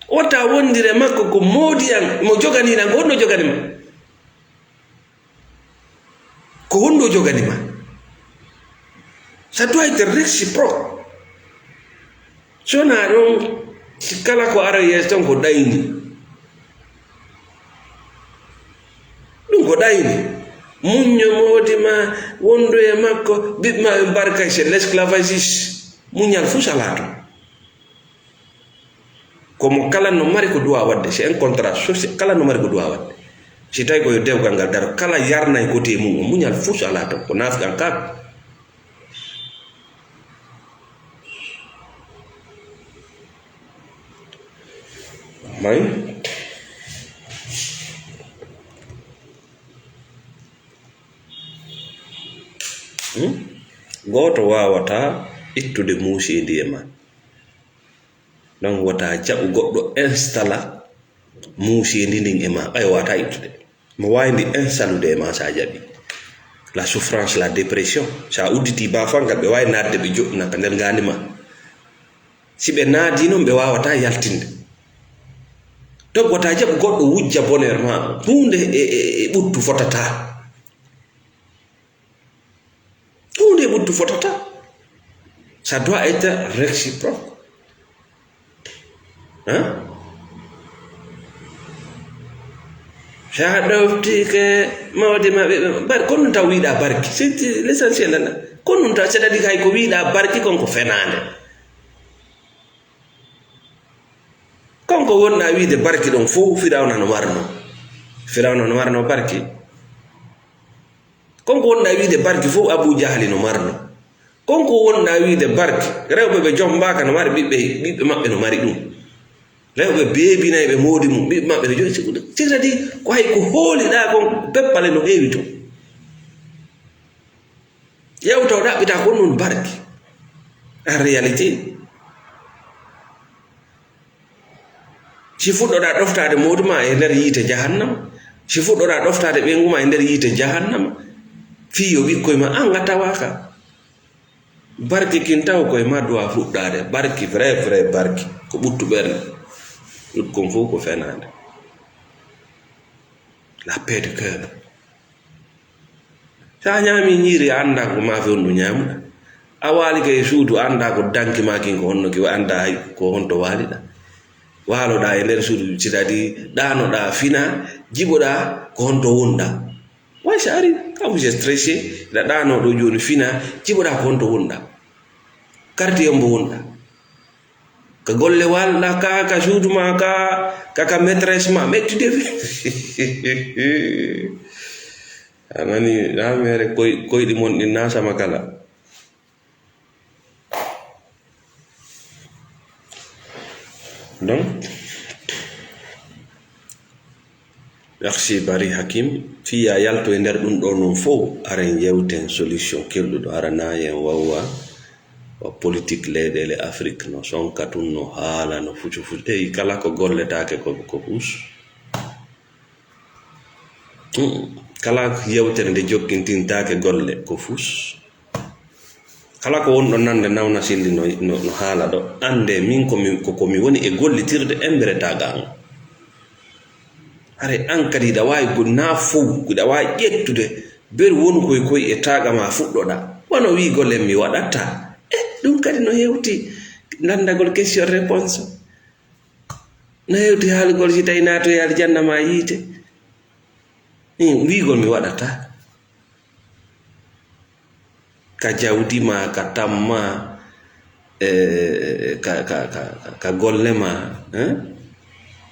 Wota wondire makko ko moodi an, mo jogani lan, ko honno jogani ma? Ko honno jogani ma? Ça doit être réciproque. So na ɗon, si kala ko ara yeeso ton ko ɗayni. Ɗum ko ɗayni. Muñño moodi ma, wondu e makko, ɓiɓɓe ma ɓe barkay, c'est l'esclavagiste. Muñal fuu salaa ton. Ko mo kala no mari ko duwa waɗde, c'est un contrat social, kala no mari ko duwa waɗde. Si tawi ko yo dewgal ngal daro, kala yarnay kote mum, o muñal fuu so alaa ton, ko naafiqan kaaɓe. May. Hmm? Gooto waawataa ittude muuseendi e ma. Donc, wota jaɓu goɗɗo installa muuseendi ndin e ma, ɓay wata ittude. Mo waawi ndi installude e ma sa jaɓi. La souffrance, la dépression. Sa udditi bafal ngal, ɓe waawi naatde ɓe joɗɗina ka nder ngaandi ma. Si ɓe naadi non, ɓe waawata yaltinde. Donc, wata jaɓu goɗɗo wujja bonheur ma. Huunde e, e, e ɓuttu fotata. Huunde ɓuttu fotata. Ça doit être réciproque. Hein? Sa ɗoftike mawde maɓɓe, ɓe, bar-, ko ɗum taw wiɗa barki. C'est, c'est l'essentiel, ala. Ko ɗum taw, c'est-à-dire hay ko wiɗa barki kon ko fenaande. Kon ko wonɗa wiide barki ɗon fof, Firawna no marno. Firawna no marno barki. Kon ko wonɗaa wiide barki fof Abuu Jahali no marno. Kon ko wonɗaa wiide barki, rewɓe ɓe jommbaaka no mari ɓiɓɓe, ɓiɓɓe maɓɓe no mari ɗum. Rewɓe beebinayɓe moodi mum, ɓiɓɓe maɓɓe no jooɗi. C'est-à-dire, ko hay ko hooliɗaa kon, peppale no heewi ton. Yewta o ɗaɓɓita ko ɗum barki. En réalité, si fuɗɗoɗaa ɗoftaade moodi ma e nder yiite jahannama, si fuɗɗoɗaa ɗoftaade ɓeyngu ma e nder yiite jahannama, fii yo ɓikkoy ma, an a tawaaka. Barki kin taw koye ma duwa fuɗɗaade. Barki, vrai, vrai barki. Ko ɓuttu ɓernde. Ɗum kon fof ko fenaande. La paix de cœur. So a ñaami ñiiri, a anndaa ko maafe on ɗum ñaamuɗa. A waalike e suudu, a anndaa ko danki ma kin ko honno ki, a anndaa hay ko honto waaliɗa. Waaloɗaa e nder suudu, c'est-à-dire ɗaanoɗaa, finaa, jiɓoɗaa ko honto wonɗaa. Way so ari, ka vous êtes stressé, ɗa ɗaanoo ɗo jooni finaa, jiɓoɗaa ko honto wonɗaa. Karti yombo wonɗaa. Ka golle waalɗaa, ka, ka suudu ma, ka, ka, ka maîtresse ma, mais tu devi. A nani, na mere koy-, koyɗi mon ɗin na sama kala. Donc, merci Bari Hakim. Fii ya yalto e nder ɗum ɗo non fof, aren yewten solution kelɗuɗo, arana en wawwa wa politique leyɗeele Afrique no sonka tun, no haala, no fucu fucu. Eyi, kala ko golletaake ko, ko fuus. Mm. Kala yewtere nde jokkintintaake golle ko fuus. Kala ko wonɗo nande nawna silli no, no, no haala ɗo. Annde min ko mi, ko, ko mi woni e gollitirde embere tagaango. Hare an kadi hiɗa waawi go-, na fow, hiɗa waawi ƴettude ber wonu koy koy e taaga ma fuɗɗoɗa. Wano wiigol en mi waɗatta. Eh, ɗum kadi no hewti nanndagol question réponse. No hewti haalugol si tawi naatoyi aljanna ma yiite. Min wiigol mi waɗata. Ka jawdi ma, ka tamma, eh, ka, ka, ka, ka, ka golle ma, eh?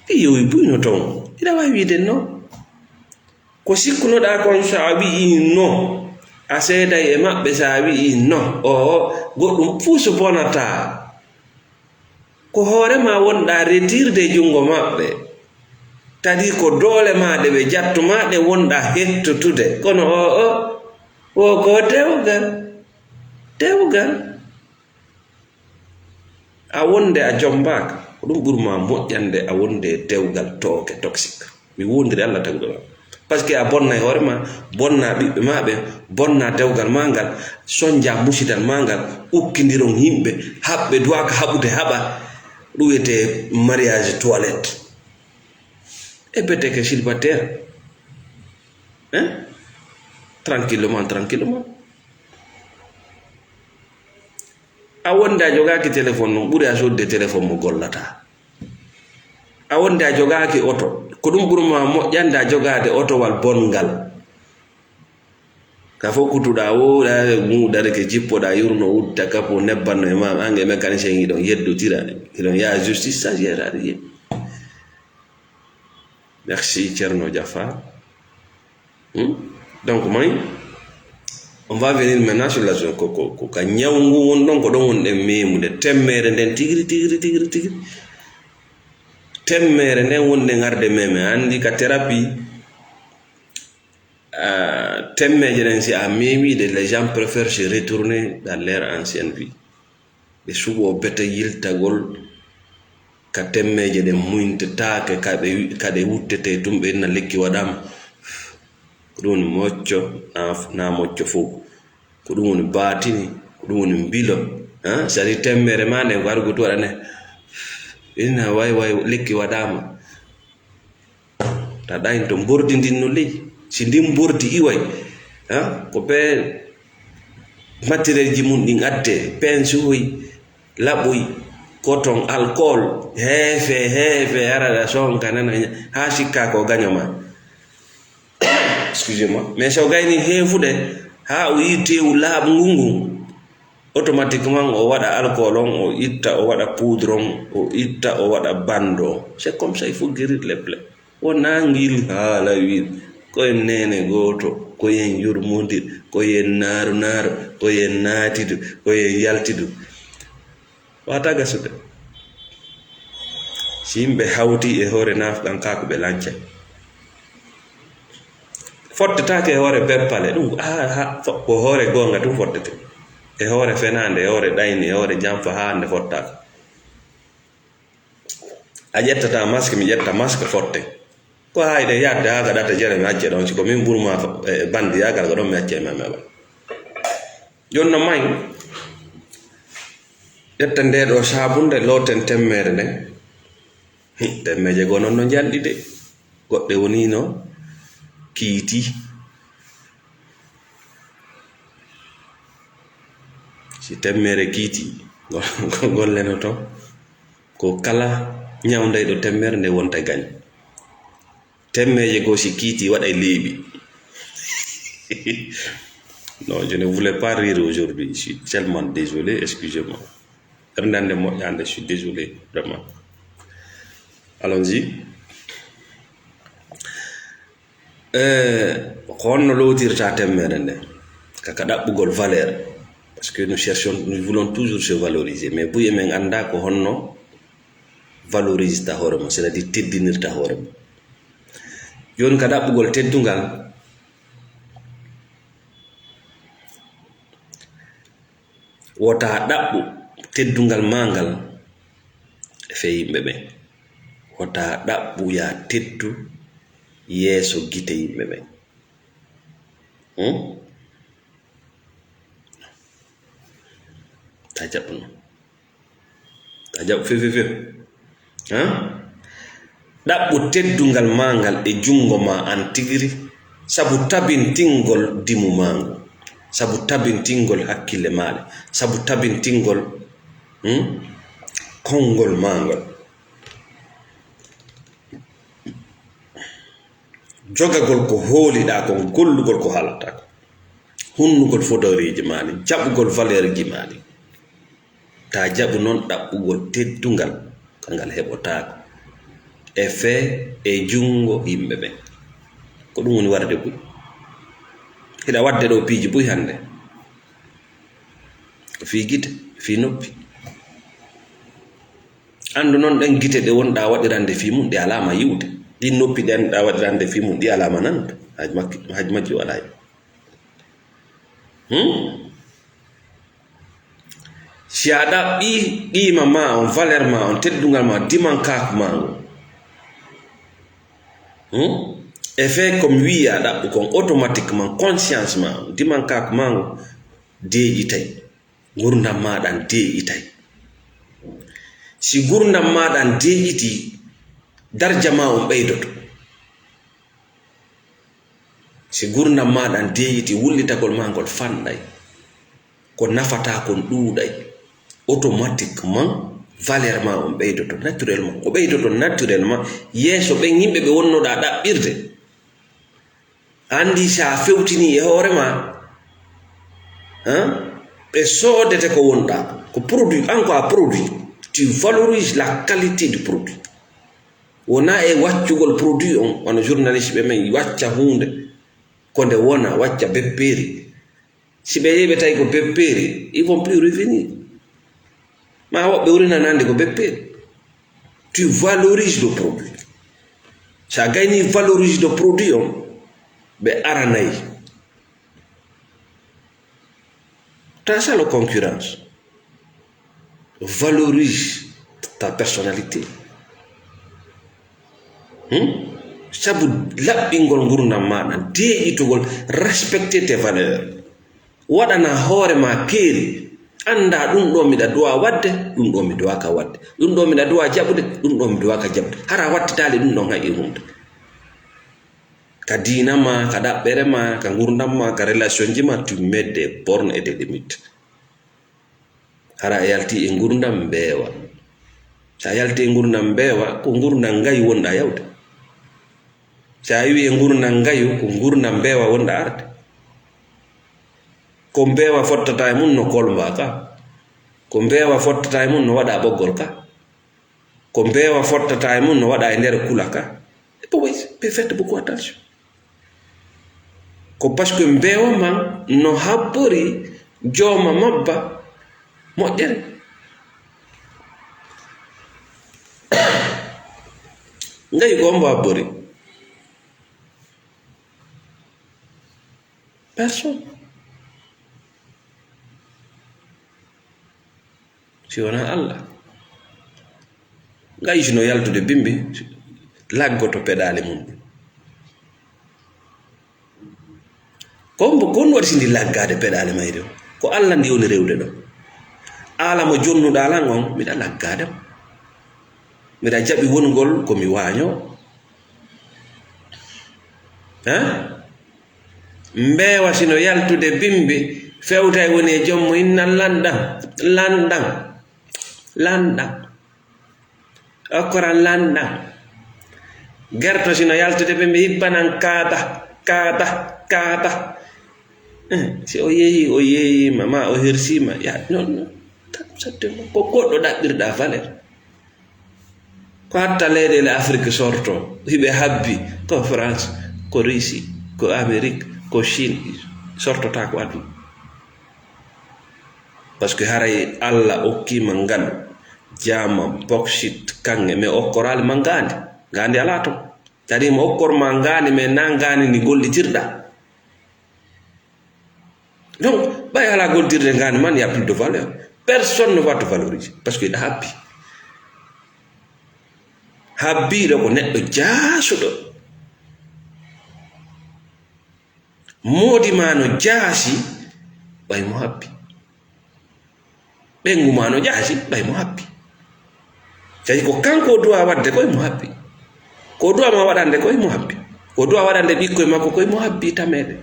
Ɗi yowi buyno ton. Hiɗa waawi wiide no. Ko sikkunoɗaa kon so a wi'i no, a seeday e maɓɓe so a wi'i no, oo, goɗɗum fuu so bonataa. Ko hoore ma wonɗaa retirde junngo maɓɓe, kadi ko doole ma ɗe ɓe jattu ma ɗe wonɗaa hettotude. Kono oo, oo, wo ko dewgal, dewgal. A wonde a jombaaka, ko ɗum ɓuri ma moƴƴande a wonde e dewgal tooke, toxique. Mi wondiri Allah taguɗo ma. Parce que a bonnay hoore ma, bonna ɓiɓɓe ma ɓe, bonna dewgal ma ngal, sonja musidal ma ngal, ukkindiron yimɓe, haɓɓe duwaka haɓude haɓa, ɗum wiyetee mariage toilette. E beteke célibataire. Hein? Tranquillement, tranquillement. A wonde a jogaaki téléphone, ɗum ɓuri a sodde téléphone mo gollataa. A wonde a jogaaki oto, ko ɗum ɓuri ma moƴƴande a jogaade otowal bonngal. Ka fof kutuɗaa, wo ɗa, mu darake jippoɗaa, yurno udda kapo, nebbanno e ma, an e mécanicien hiɗon yeddotira, hiɗon yaha justice, ça gère rien. Merci, Thierno Jafar. Hmm? Donc, may, on va venir maintenant sur la zone ko, ko, ko ka ñaw ngu won ɗon, ko ɗon wonɗen memude. Temmere nden tigri, tigri, tigri, tigri. Temmere nden wonɗen arde meme. Anndi ka thérapie, ah, temmeje ɗen, si a memi ɗe, les gens préfèrent se retourner dans leur ancienne vie. Ɓe suɓoo bete yiltagol ka temmeeje ɗen muñtetaake, ka ɗe, ka ɗe wuttetee tun, ɓe inna lekki waɗaama. Ko ɗum woni mocco, naa, naa mocco fow. Ko ɗum woni baatini, ko ɗum woni mbilo. Han, si ari temmeere maa nden, ko ari ko tu waɗane. Inna way, way, lekki waɗaama. Ta ɗayin to mbordi ndin no ley. Si ndin mbordi iway, ha? Ko ɓe matériel ji mum ɗin addee, pince uy, laɓuy, coton, alcool, heefe, heefe, arada son ka nana, haa sikka ko gaño ma. Excusez-moi. Mais so gayni heefude, haa o yi teewu laaɓngu ngun, automatiquement o waɗa alcool on, o itta, o waɗa poudre on, o itta, o waɗa bande on. C'est comme ça il faut guérir les plaies. Wonaa ngil haala wiide, Ko en neene gooto, ko en yurmondir, ko en naaru naaru, ko en naatidu, ko en yaltidu. Wata gasude. Si yimɓe hawti e hoore naafqankaaku, ɓe lancay. Fottetaake e hoore beppale, ɗum, ah, ha, fo-, ko hoore goonga tun fottete. E hoore fenaande, e hoore ɗayni, e hoore janfa, haa hannde fottaaka. A ƴettata masque, mi ƴetta masque, fotte. Ko hayde yadde haa gaɗata jere, mi acce ɗon. Si ko min burma, e, bandi, yaa gal ko ɗon mi acce, mi, mi, mi. Jooni no may, ƴetten ndee ɗoo saabunde, looten temmeere nden. Hi, temmeeje goo non no njanɗi de. Goɗɗe woni no kiiti. Si temmeere kiiti, go-, golle no to. Ko kala ñawndayɗo temmeere nde wonta gañ. Temmeeje goo si kiiti waɗay leeɓi. Non, je ne voulais pas rire aujourd'hui. Je suis tellement désolé, excusez-moi. Ɓernde an nde moƴƴaande, je suis désolé, vraiment. Allons-y. Eh, ko honno lootirta temmeere nde? Ka, ka ɗaɓɓugol valeur. Parce que nous cherchons, nous voulons toujours se valoriser. Mais buy emen annda ko honno valorisata hoore mum, c'est-à-dire teddinirta hoore mum. Jooni ka ɗaɓɓugol teddungal, wota ɗaɓɓu teddungal maa ngal e fee yimɓe ɓen. Wota ɗaɓɓu yaa teddu yeeso gite yimɓe ɓen. Hmm? Ta jaɓu non. Ta jaɓu few, few, few. Hã? Ɗaɓɓu teddungal maa ngal e junngo maa an tigiri, sabu tabintingol dimu maa ngu, sabu tabintingol hakkille maaɗe, sabu tabintingol, hmm, konngol maa ngol. Jogagol ko hooliɗaa kon, gollugol ko haalataa kon, hunnugol fodoreeji maa ɗin, jaɓugol valeurji maa ɗin. Ta jaɓu non ɗaɓɓugol teddungal, ka ngal heɓotaako e fee e junngo yimɓe ɓen. Ko ɗum woni warde buy. Hiɗa waɗde ɗoo piiji buy hannde. Ko fii gite, fii noppi. Anndu non ɗen gite ɗe wonɗaa waɗirande fii mum, ɗe alaama yi'ude. Ɗin noppi ɗe annduɗaa waɗirande fii mum, ɗi alaama nanude. Haj makki-, haj majji waɗaa. Hmm? Si a ɗaɓɓii qiima maa on, valeur maa on, teddungal maa, dimankaaku maa ngun, hmm? E fee ko mi wi'i a ɗaɓɓu kon, automatiquement, conscience maa on, dimankaaku maa ngun deeƴitay. Ngurndan maa ɗan deeƴitay. Si ngurndan maa ɗan deeƴitii, darja maa on ɓeydoto. Si ngurndan maa ɗan deeƴitii, wullitagol maa ngol fanɗay. Ko nafataa kon ɗuuɗay. Automatiquement, valeur maa on ɓeydoto naturellement. Ko ɓeydoto naturellement, yeeso ɓen yimɓe ɓe wonnoɗaa ɗaɓɓirde. Anndi si a fewtinii e hoore maa, han, ɓe soodete ko wonɗaa. Ko produit, an ko a produit. Tu valorises la qualité du produit. Wonaa e waccugol produit on, wano journaliste ɓe men wacca huunde, ko nde wona, wacca beppeeri. Si ɓe yehi ɓe tawi ko beppeeri, ils vont plus revenir. Ma woɓɓe wurinanaande ko beppeeri. Tu valorises le produit. Si a gaynii valoriser le produit on, ɓe aranay. T'as ça, la concurrence. Valorise ta personnalité. Hmm? Sabu laɓɓingol ngurndan maaɗa, deeƴitugol, respecter tes valeurs. Waɗana hoore maa keeri. Annda ɗum ɗo miɗa duwa waɗde, ɗum ɗo mi duwaka waɗde. Ɗum ɗo miɗa duwa jaɓude, ɗum ɗo mi duwaka jaɓude. Hara wattitaali ɗum ɗon hay e hunde. Ka diina maa, ka ɗaɓɓere maa, ka ngurndan maa, ka relation ji maa, tu mets des bornes et des limites. Hara a yalti e ngurndan mbeewa. Si a yalti e ngurndan mbeewa, ko ngurndan ngayu wonɗa yawde. Si a iwi e ngurndan ngayu, ko ngurndan mbeewa wonɗa arde. Ko mbeewa fottata e mum no kolmba ka. Ko mbeewa fottata e mum no waɗa ɓoggol ka. Ko mbeewa fottata e mum no waɗa e nder kula ka. Et puis, faites beaucoup attention. Ko parce que mbeewa man no habbori jooma mabba moƴƴere. Ngayi ko hombo habbori? Personne. Si wonaa Allah. Ngayi si no yaltude bimbi, laggoto peɗaali mum ɗin. Ko hombo, ko honɗum waɗi si ndi laggaade peɗaali mayri on? Ko Allah ndi woni rewde ɗon. Aala mo jonnuɗaa lan on, miɗa laggaade mo. Miɗa jaɓi wonugol ko mi waaño. Hein? Mbeewa si no yaltude bimbi, fewtay woni e jom mo inna lanɗan, lanɗan, lanɗan. Okkoran lanɗan. Gerto si no yaltude bimbi, hibbanan kaata, kaata, kaata. Eh, si o yeeyi, o yeeyiima, ma o hirsiima, ya, non, non. Ko goɗɗo ɗaɓɓirɗaa valeur. Ko hatta leyɗeele Afrik sorto, hiɓe habbi, ko France, ko Russie, ko Amérique, ko Chine, sortota ko aduna. Parce que haray Allah okkiima ngalu, jaman, bauxite, kaŋŋe, mais okkoraali ma ngaandi. Ngaandi alaa ton. Kadi mo okkor ma ngaandi, mais na ngaandi ndi gollitirɗaa. Donc, ɓay alaa gollitirde ngaandi man, il y a plus de valeur. Personne ne va te valoriser, parce que hiɗa habbi. Habbiiɗo ko neɗɗo jaasuɗo. Moodi ma no jaasi, ɓay mo habbi. Ɓeyngu ma no jaasi, ɓay mo habbi. Kadi ko kanko o duwaa waɗde koye mo habbi. Ko o duwaa ma waɗande koye mo habbi. Ko o duwaa waɗande ɓikkoy makko koye mo habbi tameede.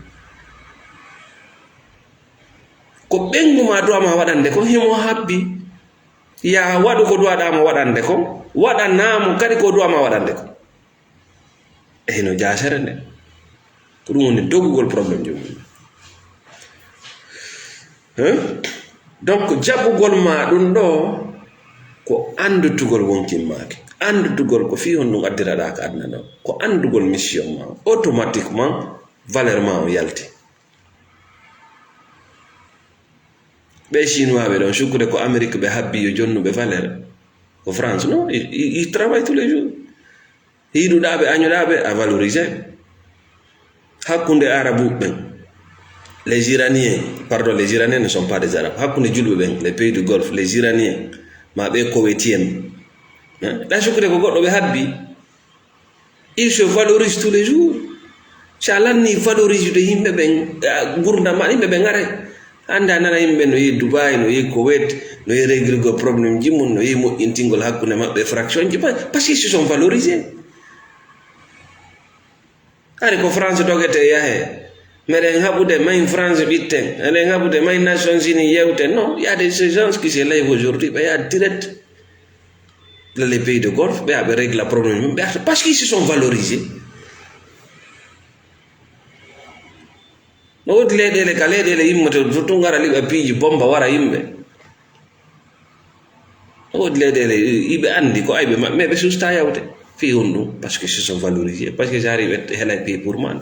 Ko ɓeyngu ma duwaa ma waɗande kon, himo habbi. Yaa waɗu ko duwaɗaa mo waɗande kon, waɗanaa mo kadi ko o duwaa ma waɗande kon. E hino jaasere nde. Ko ɗum woni dogugol problème joomum. Hein? Donc, jaɓugol ma ɗum ɗo, ko anndutugol wonkin maaki. Anndutugol ko fii honɗum addiraɗaa ka aduna ɗo. Ko anndugol mission ma. Automatiquement, valeur ma o yalti. Ɓe Chinois ɓe ɗon sukkude ko Amérique ɓe habbi yo jonnuɓe valeur. Ko France, non, il, il, il travaille tous les jours. Hiiɗuɗaa ɓe, añuɗaa ɓe, a valorisé. Hakkunde Arabu ɓen, les Iraniens, pardon, les Iraniens ne sont pas des Arabes. Hakkunde julɓe ɓen, les pays du Golfe, les Iraniens, ma ɓe Koweïtiens. Hein? Ɗa sukkude ko goɗɗo ɓe habbi. Ils se valorisent tous les jours. Si a lanni valoriser yimɓe ɓen, a, gurdam maɓɓe, yimɓe ɓen are. Hannde a nana yimɓe no yehi Dubai, no yehi Kuwait, no yehi réglugol problème ji mum, no yehi moƴƴintingol hakkunde maɓɓe fraction ji, pa-, parce qu'ils se sont valorisés. Hari ko France dogete yahe. Meɗen haɓude may France ɓitten. Meɗen haɓude may Nations Unies yewten. Non, il y a des gens qui se lèvent aujourd'hui, ɓe yaha direct dans les pays de Golfe, ɓe yaha ɓe régla problème mum, ɓe arta, parce qu'ils se sont valorisés. No woodi leyɗeele ka leyɗeele yimmoto, to tun ngara liɓa piiji bomba wara yimɓe. No woodi leyɗeele, i-, iɓe anndi ko ayɓe maɓɓe, mais ɓe susta yawde. Fii honɗum? Parce que se sont valorisés, parce que si ari ɓe helay pay pour ma.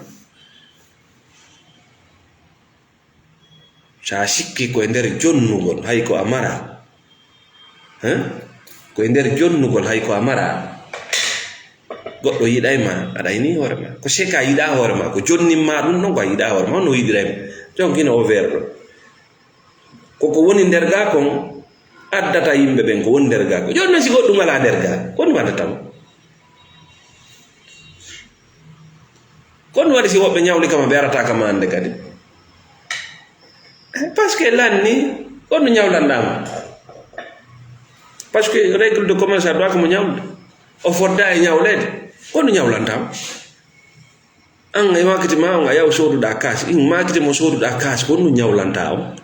Sa sikki ko e nder jonnugol, hay ko a mara. Hein? Ko e nder jonnugol, hay ko a mara. Goɗɗo yiɗay ma, aɗa ayni hoore ma. Ko seka yiɗa hoore ma, ko jonnin ma ɗum ɗon, ko a yiɗa hoore ma, no yiɗiray ma. Donc, ina o verɗo. Ko ko woni nder ga kon addata yimɓe ɓen ko woni nder ga kon. Jooni non, si goɗɗum alaa nder ga, ko ɗum addata mo? Ko ɗum waɗi si woɓɓe ñawli kama, ɓe arata kama hannde kadi? Parce que lanni, ko ɗum ñawlanɗaa mo. Parce que règle de commerce a doit ko mo ñawlude. O fodda e ñawleede, ko ɗum ñawlantaa mo? An e maakiti ma on a yaw sooduɗaa kaas, in maakiti mo sooduɗaa kaas, ko ɗum ñawlantaa on?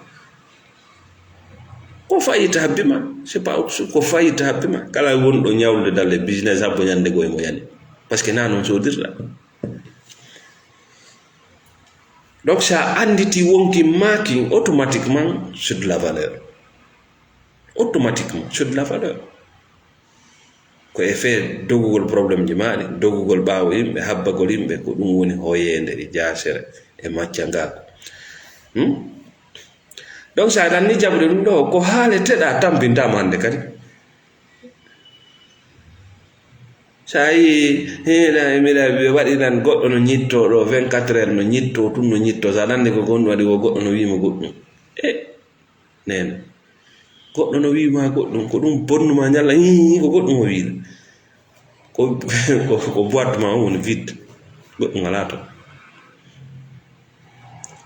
Ko fayita habbi ma, c'est pas autre chose, ko fayita habbi ma. Kala wonɗo ñawlude dalle business habbo ñande goo e mo yani. Parce que na non soodirɗa. Donc, sa annditi wonki maakin, automatiquement, c'est de la valeur. Automatiquement, c'est de la valeur. Ko effet dogugol problémeji maaɗi, dogugol ɓaawo yimɓe, habbagol yimɓe, ko ɗum woni hoyeende e jaasere e maccangaaku. Hmm? Donc, so a nanni jaɓude ɗum ɗo, ko haaleteɗa tampintaama hannde kadi. So a yii, hina, mbiɗa, ɓe waɗi nan goɗɗo no ñittoo ɗo, vingt-quatre heures no ñittoo, tun no ñittoo. So a nanni ko gonɗum waɗi, wo goɗɗo no wiima goɗɗum. E, neene. Goɗɗo no wiima goɗɗum, ko ɗum bonnuma ñalla, hii, ko goɗɗum o wiila. Ko, ko, ko boîte ma on woni vide. Goɗɗum alaa ton.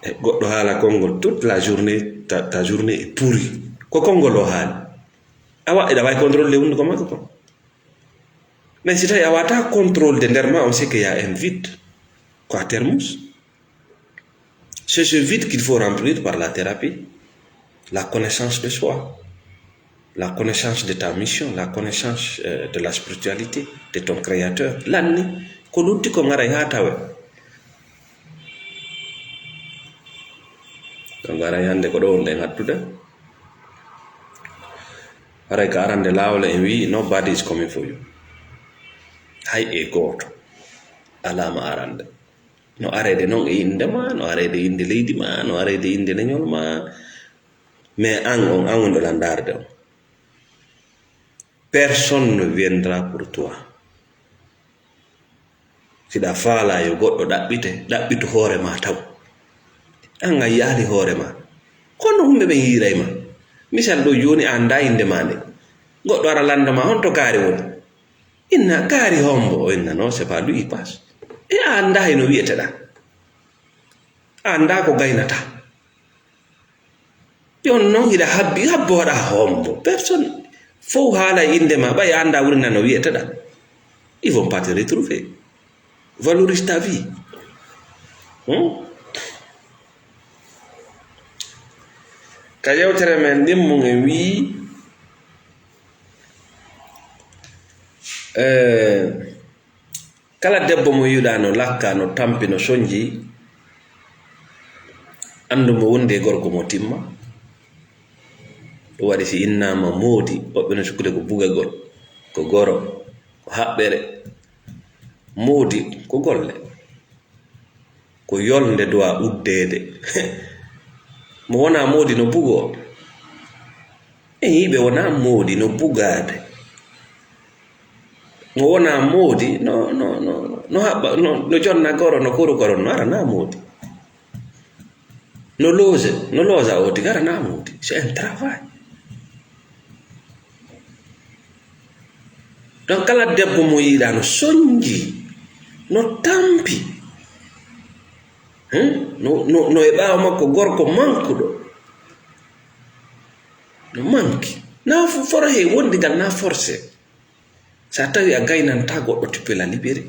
E, goɗɗo haala konngol, toute la journée, ta, ta journée est pourrie. Ko konngol o haali. Awa, eɗa waawi contrôle le hunnduko makko ko. Mais si tawi a wata contrôle de nder ma, on sait qu'il y a un vide. Quatermus. C'est ce vide qu'il faut remplir par la thérapie, la connaissance de soi, la connaissance de ta mission, la connaissance, euh, de la spiritualité, de ton créateur. Lanni, ko lutti ko ngaray ha tawe. Ko ngaray hannde ko ɗo wonɗen hattude. Haray ka arande laawol en wi'i, "Nobody is coming for you." Hay e gooto. Alaama arande. No areede noon e innde ma, no areede innde leydi ma, no areede innde leñol ma. Mais an on, an woni ɗo landaarde on. Personne ne viendra pour toi. Siɗa faala yo goɗɗo ɗaɓɓite, ɗaɓɓitu hoore ma taw. An a yiyaali hoore ma. Kono humɓe ɓen yiiray ma. Misal ɗo jooni a anndaa innde ma nde. Goɗɗo ara landa ma honto kaari woni. Inna kaari hombo, o inna non, c'est pas lui, il passe. E a anndaa hino wi'eteɗaa. A anndaa ko gaynata. Jon non hiɗa habbi, habbo waɗa hombo. Personne. Fow haala e innde ma, ɓay a anndaa wuri nano wi'eteɗaa. Ils vont pas te retrouver. Valorise ta vie. Hmm? Ka yewtere men ɗimmu en wi'i, eh, kala debbo mo yi'uɗaa no lakka, no tampi, no sonji, anndu mo wondi e gorko mo timma. Ɗum waɗi si innaama moodi, woɓɓe no sukkude ko bugagol, ko goro, ko haɓɓere. Moodi ko golle. Ko yolnde duwa uddeede. Mo wonaa moodi no bugoo. E yimɓe wonaa moodi no bugaade. Mo wonaa moodi no, no, no, no haɓɓa, no, no jonna goro, no kuru goro, no aranaa moodi. No loose, no loosa o tigi aranaa moodi. C'est un travail. Donc, kala debbo mo yi'uɗaa no sonji, no tampi, hmm? No, no, no e ɓaawo makko gorko mankuɗo, no manki. Na fo-, foro he wondigal na forcé. Sa tawi a gaynanta goɗɗo, tu peux la libérer.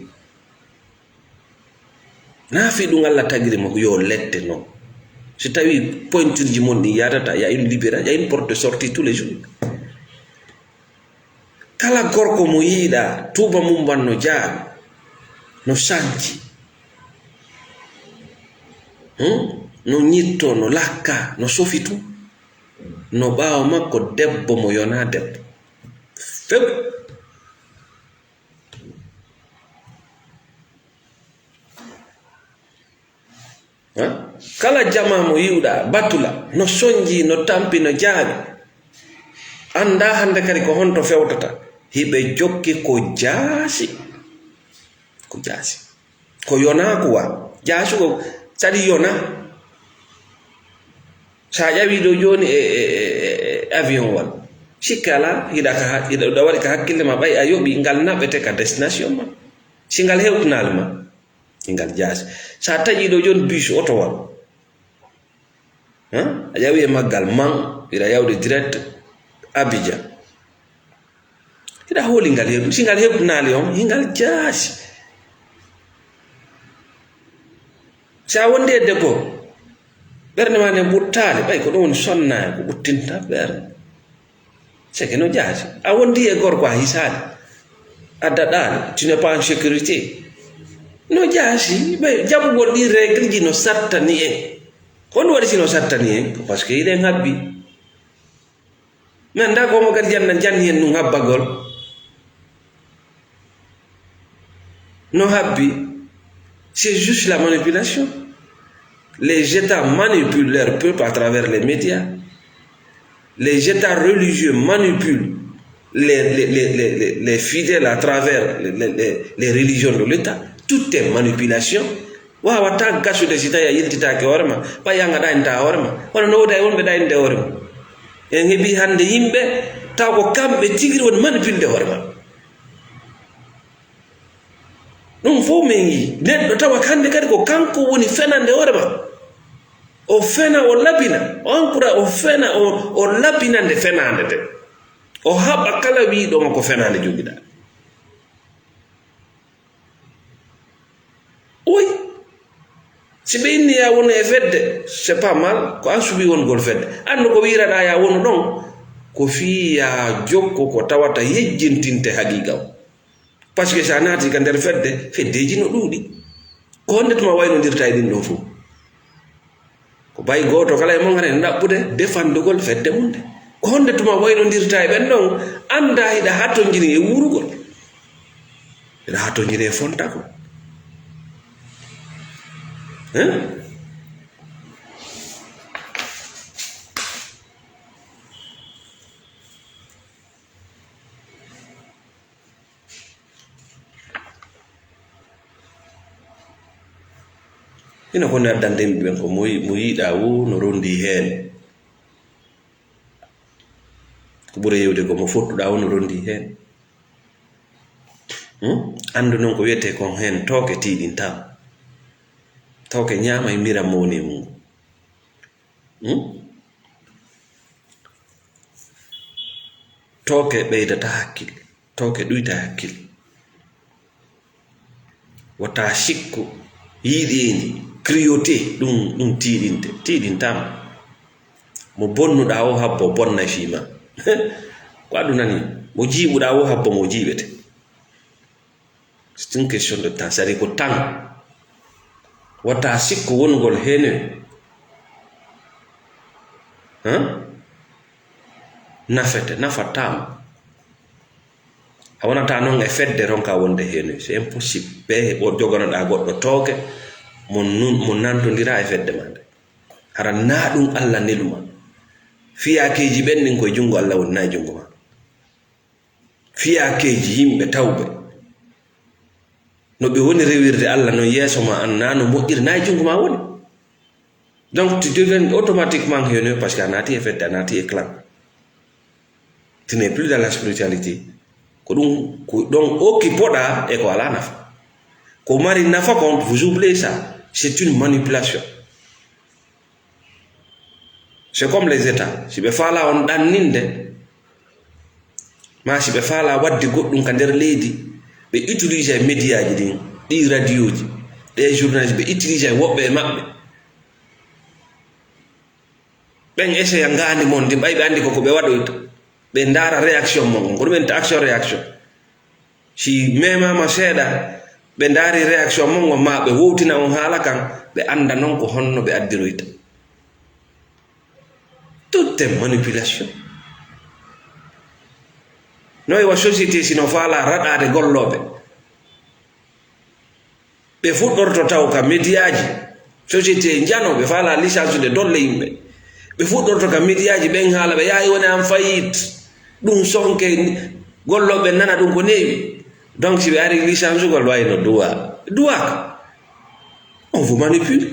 Na fii ɗum Allah tagiri mo yo lette non. Si tawi pointure ji mon ɗin yadata, il y a une libération, il y a une porte de sortie tous les jours. Kala gorko mo yiiɗa, tuuba mum ban no jaaɓi, no sanci. Hmm? No ñitto, no lakka, no sofitu. No ɓaawo makko debbo mo yona debbo. Few. Ha? Kala jama mo yi'uɗa, batula, no sonji, no tampi, no jaaɓi. Annda hande kadi ko honto fewtata. Hiɓe jokki ko jaasi. Ko jaasi. Ko yonaaku wa. Jaasi ko kadi yona. Sa ƴawi ɗo jooni e, e, e, e, e avion wal. Sikke ala, hiɗa ka ha-, hiɗa, ɗa waɗi ka hakkille ma, ɓay a yoɓi, ngal naɓete ka destination ma. Si ngal hewtinaali ma, e ngal jaasi. Sa taƴi ɗo jooni bus, oto wal. Hein? A ƴawi e maggal man, hiɗa yawde direct Abidjan. Hiɗa hooli ngal heɓ-, si ngal heɓtinaali on, hingal jaasi. Si a wondi e debbo, ɓernde ma nden ɓuttaali, ɓay ko ɗum woni sonnaay, ko ɓuttinta ɓernde. C'est que no jaasi. A wondi e gorko a hisaali. A daɗaali, tu n'es pas en sécurité. No jaasi, ɓay jaɓugol ɗi règle ji no sattani en. Ko honɗum waɗi si no sattani en? Ko parce que hiɗen habbi. Min anndaa ko mo kadi janna, janni en ɗum habbagol. No habbi, c'est juste la manipulation. Les États manipulent leur peuple à travers les médias. Les États religieux manipulent les, les, les, les, les, les fidèles à travers les, les, les, les religions de l'État. Tout est manipulation. Waawata gasude si tawi a yiltitaake hoore ma, ɓay an a ɗaynta hoore ma. Hono no woodi e wonɓe ɗaynde hoore ma. En heɓi hannde yimɓe, taw ko kamɓe tigi woni manipulde hoore ma. Ɗum fof min yii. Neɗɗo tawa hannde kadi ko kanko woni fenande hoore ma. O fena, o labina, o ankura, o fena, o, o labina nde fenaande nde. O haɓa kala wiiɗo mo ko fenaande jogiɗaa. Oui. Si ɓe inni ya wonu e fedde, c'est pas mal, ko an suɓi wongol fedde. Anndu ko wiiraɗaa ya wonu ɗon, ko fii ya jokko ko tawata yejjintinte haqiiqa o. Parce que so a naati ka nder fedde, feddeeji no ɗuuɗi. Ko honde tuma waynondirta e ɗin ɗon fof? Ko bay gooto kala e mon hara ene ɗaɓɓude defandugol fedde mum nde. Ko honde tuma waynondirta e ɓen ɗon, annda hiɗa hatonjini e wuurugol. Hiɗa hatonjini e fontagol. Hein? Hino ko addanta yimɓe ɓen ko mo yi-, mo yiɗaa woo no rondi heen. Ko ɓuri heewde ko mo fottuɗaa woo no rondi heen. Hmm? Anndu noon ko wiyetee kon heen tooke tiiɗintaama. Tooke ñaama e miram mawni e mum. Hmm? Tooke ɓeydata hakkil, tooke ɗuyta hakkil. Wota sikku, yiiɗeeni, cruauté, ɗum, ɗum tiiɗinte, tiiɗintaama. Mo bonnuɗaa o habbo, bonna fii ma. Ko aduna ni, mo jiiɓuɗaa o habbo, mo jiiɓete. C'est une question de temps, c'est-à-dire ko temps. Wata sikku wongol heen han nafete, nafataama. A wonata noon e fedde ronka wonde heen, c'est impossible. Ɓe o joganoɗaa goɗɗo tooke, mo nun, mo nantondira e fedde ma nde. Hara naa ɗum Alla nelu ma. Fiyaakeeji ɓen ɗin koye junngo Alla woni, naa e junngo ma. Fiyaakeeji yimɓe tawɓe, no ɓe woni rewirde Alla non yeeso ma an, naa no moƴƴiri, naa e junngo ma woni. Donc, tu deviens automatiquement haineux parce que a naati e fedde, a naati e clan. Tu n'es plus dans la spiritualité. Ko ɗum, ko ɗon okkipoɗaa e ko alaa nafa. Ko mari nafa kon, vous oubliez ça. C'est une manipulation. C'est comme les États. Si ɓe faalaa on ɗanninde, maa si ɓe faalaa waɗde goɗɗum ka nder leydi, ɓe utilisay médiaji ɗin, ɗi radioji, ɗe journaliste, ɓe utilisay woɓɓe e maɓɓe. Ɓen essaya ngaandi mon ndi, ɓay ɓe anndi ko ko ɓe waɗoyta. Ɓe ndaara réaction mon on. Ko ɗum en ta action réaction. Si memaama seeɗa, ɓe ndaari réaction mon on, maa ɓe wowtina on haala kan, ɓe annda non ko honno ɓe addiroyta. Tout est manipulation. No e wa société si no faalaa raɗaade gollooɓe. Ɓe fuɗɗorto taw ka médiaji, société njano, ɓe faalaa licensude dolle yimɓe. Ɓe fuɗɗorto ka médiaji, ɓen haala ɓe yaawi woni en faillite. Ɗum sonke gollooɓe nana ɗum ko neewi. Donc, si ɓe ari licensude, way no duwa. Duwaaka. On vous manipule.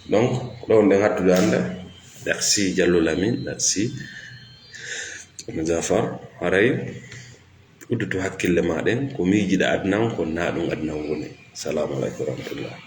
Donc, ɗo nden hattude annda. Merci, Diallo Lamine. Merci. Jafar, haray. Uddutu hakkille ma ɗen, ko miijiɗa aduna on, ko naa ɗum aduna on woni. Salamu aleykum wa rahmatullah.